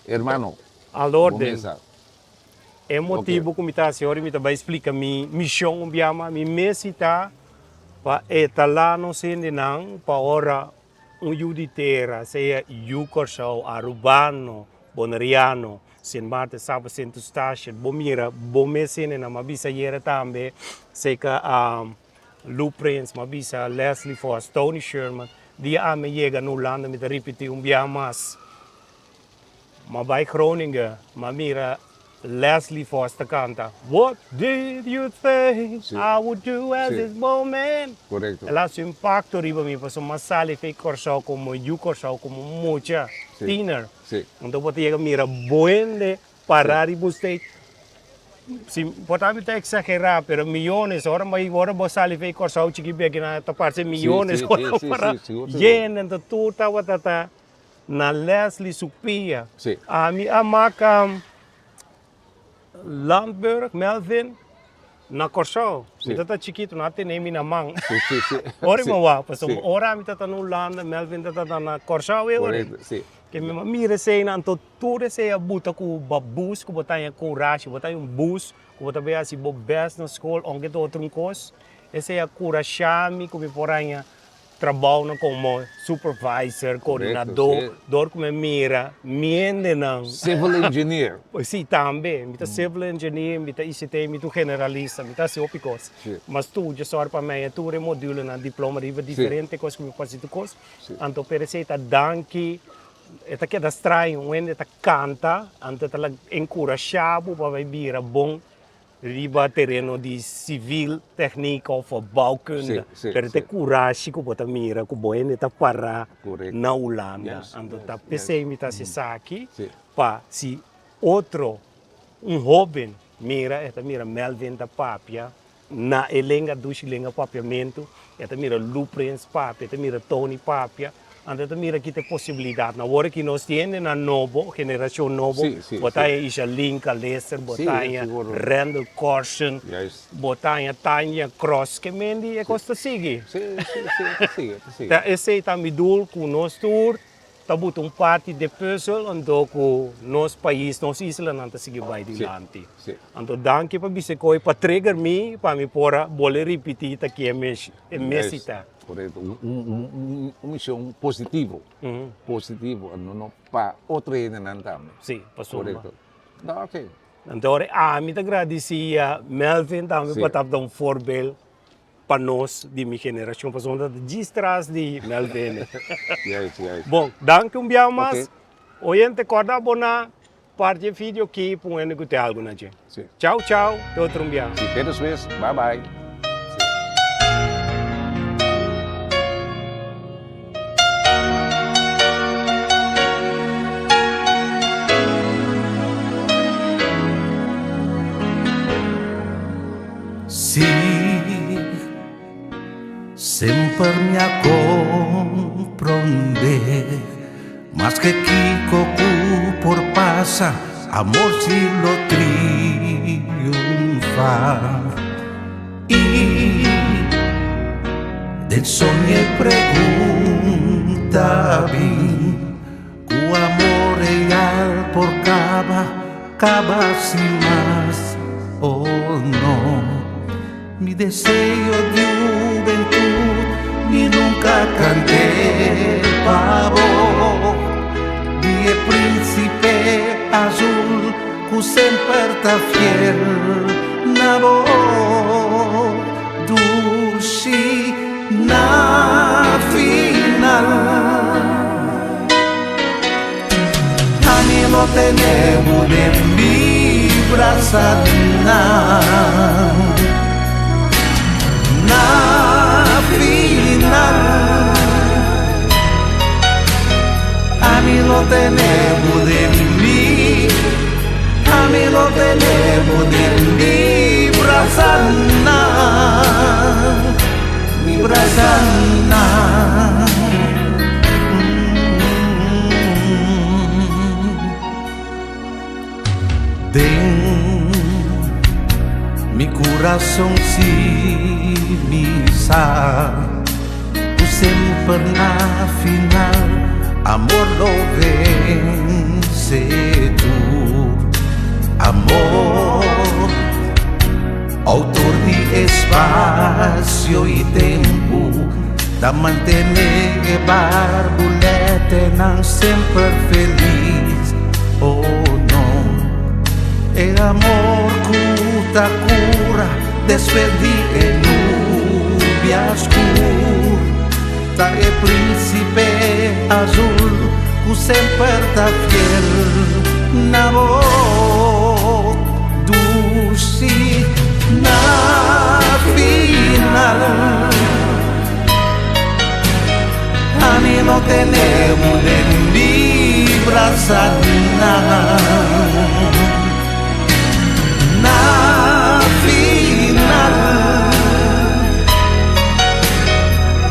Hermano, bo mesa. E motibu ku mi ta hasi ora mi ta bai splika mi mishon un bia mas, mi mesi ta pa etalá nos hendenan pa ora un yu di tera, sea yu Kòrsou, Arubano, Boneriano, Sint Maarten, Saba, Sint Eustatius, bo mira bo mes hendenan, mi a bisa ayera tambe seka Lou Prins, mi a bisa Leslie Vos, Tony Sherman, dia ami yega na Hulanda mi ta ripití un bia mas. M'a bai Groningen, m'a mira Leslie Vos ta canta What did you think I would do at this moment? Correcto. El a haci un impacto riba mi pasobra m'a sali fei Corsou como yu Corsou, como mucha, tiener. Anto bo ta yega mira bo hende para riba un stage. Si por ta mi ta exagera pero miyones ora bo ora bo sali fei Corsou chiki beki nan ta parce miyones ora para yende anto tur tabata ta Na Leslie su pia. Sí. Ami a maka Landburg, Melvin, na Kòrsou. Sí. Mi tata chikitu, nan a tene mi na man. Sí, sí, sí. Ora Sí. mi wak, pasobra Sí. ora mi tata na Hulanda, Melvin tata na Kòrsou e ora. Korekto, sí. Ke mi a mira esei nan, anto tur esei a buta ku bo bus ku bo ta haña kurashi, bo ta haña un bus ku bo ta bay hasi bo bèst na skol, ounke ta otro un kos. Esei a kurashá mi ku mi por haña Trabounan komo supervisor, koordinadó, dor ku mi a mira mi hendenan. Civil engineer. Si, tambe. Mi ta civil engineer, mi ta ICT, mi ta un generalista, mi ta hasi hopi kos. Mi a studia sòru pa mei tur e modulenan, diploma riba diferente kos ku mi por hasi tur kos. Anto pero esei ta danki, e ta keda straño, un hende ta kanta, anto e ta enkurashá bo pa bai bira bon. Riba tereno di civil, techniek of bouwkunde. Sí, sí, Pero sí. te kurashi ku bo ta mira ku bo hende ta pará Correcto. na Hulanda. Yes, Anto yes, ta yes. p'esei mi ta hasi esaki Sí. pa si otro, un hóben mira, e ta mira Melvin ta papia na e lenga dushi lenga papiamentu, e ta mira Lou Prins papia, e ta mira Tony papia, Anto ta mira ki ta e posibilidatnan. Awor ki nos tin hendenan nobo, generashon nobo, Sí, sí, bo ta sí. haña Ishalin Kaleser, bo Sí, ta haña seguro. Randall Corsen, Juist. bo ta haña Tanja Cross. Ke mendi e kos ta sigui. Sí, sí, sí, e ta sigui, e ta sigui. Ta esei ta mi doel ku nos tur ta buta un parti di e pùzel anto ku nos pais, nos islanan ta sigui bai dilanti. Sí, sí. Anto danki pa bisa koe pa trigger mi pa mi por a bolbe ripití ta ki e mesi ta. Korekto, un mision positivo, positivo, no no pa otro hendenan tambe. Sí, pasobra. Korekto. No, ok. Anto ora ami ta gradisí a Melvin tambe pa tabata un voorbeeld pa nos di mi generashon, pasobra nos ta djis tras di Melvin. Juist, juist. Bon, danki un bia mas. Ok. Oyente, kòrda aboná, parti e video aki pa un hende ku tin algu na dje. Sí. Chau chau, te otro un bia. Sí, te despues. Bye bye. Sí. Sí, semper mi a comprende. Maske kiko ku por pasa, amor si lo triunfa. I den soña e pregunta bin, ku amor real por kaba, kaba sin mas o no. Mi deseo di hubentud mi nunca canté pa bo Di e príncipe azul cu semper ta fiel na bo Dushi na final Ami lo tene bo den mi brasanan Na final Ami lo tene bo den mi Ami lo tene bo den mi brasanan Mi brasanan. Den mi kurason si mi sa ku semper na final amor lo vense tur. Amor, outor di espasio i tempu, ta mantené e barbuletenan semper felis. Oh no, e amor ku ta kura despues di e nubia skur, ta e príncipe azul ku semper ta fiel na bo dushi. Na final ami lo tene bo den mi brasanan. Na final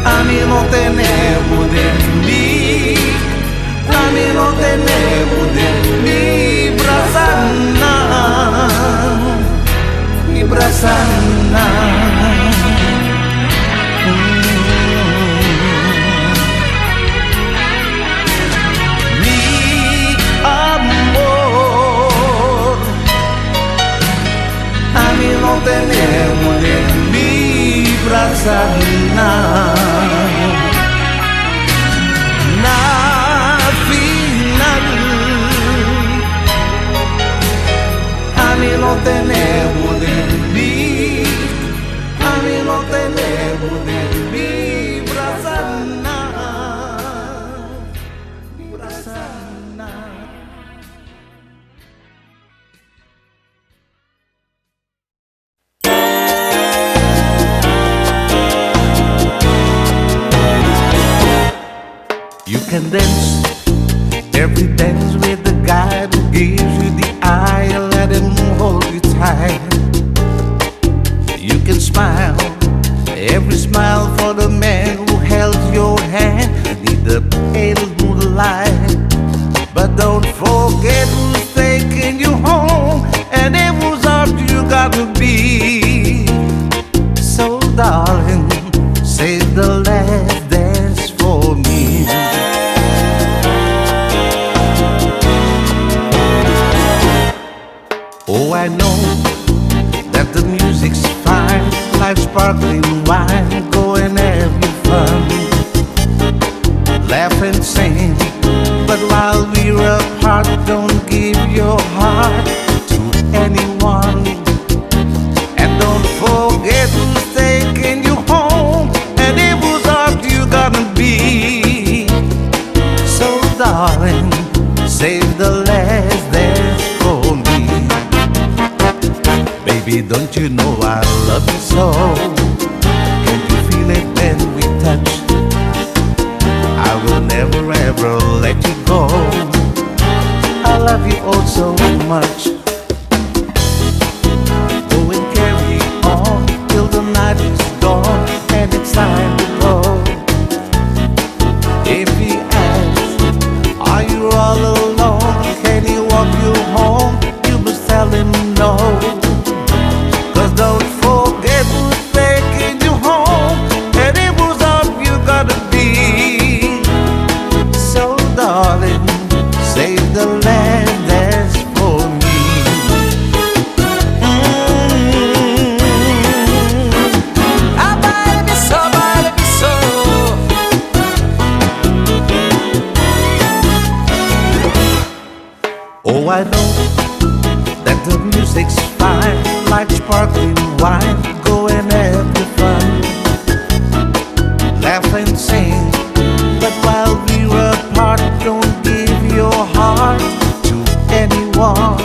ami lo tene bo den mi, ami lo tene bo den mi brasanan, mi brasanan. Mi amor, ami lo tene bo den mi brasanan. Na final ami lo tene bo den mi, ami lo tene bo den mi brasanan, mi brasanan. You can dance every dance with the guy who gives you the eye and let him hold you tight. You can smile every smile for the man who held your hand beneath the pale moonlight. But don't forget who's taking you home and in whose arms you gotta be. So darling, save the last dance for me. Oh, I know that the music's fine, like sparkling wine. Go and have your fun, laugh and sing. But while we're apart, don't give your heart to anyone. And don't forget who's taking you home and in whose arms you gonna be. So darling, save the last dance for me. Baby, don't you know I love you so? Can't you feel it when we touch? I will never ever let you go. I love you oh so much. Go and carry on till the night is gone and it's time to go. If he asks, are you all alone? Can he walk you home? You must tell him no. Cause don't forget who's taking you home and in whose arms you gotta be. So darling, save the last dance for me. A baila mi so, baila mi so. Oh, I know that the music's fine, like sparkling wine. Go and have your fun, laugh and sing. But while we're apart, don't give your heart to anyone.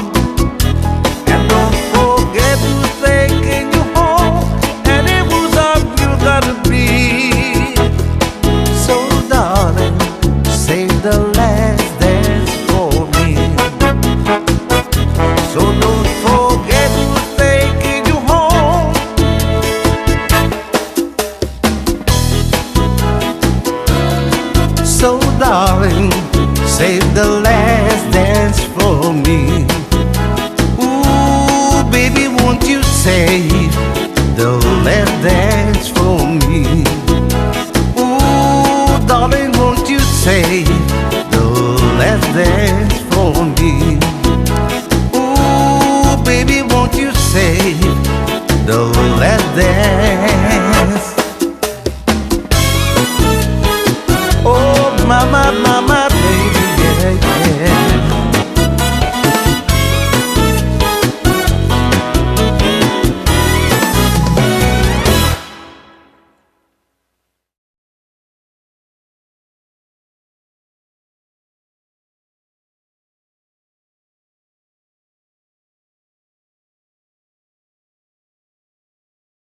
And don't forget who's taking you home and in whose arms you gotta be. So, darling, save the last dance for me. So don't forget. save the last dance for me? Ooh, darling, won't you save the last dance for me? Ooh, baby, won't you save the last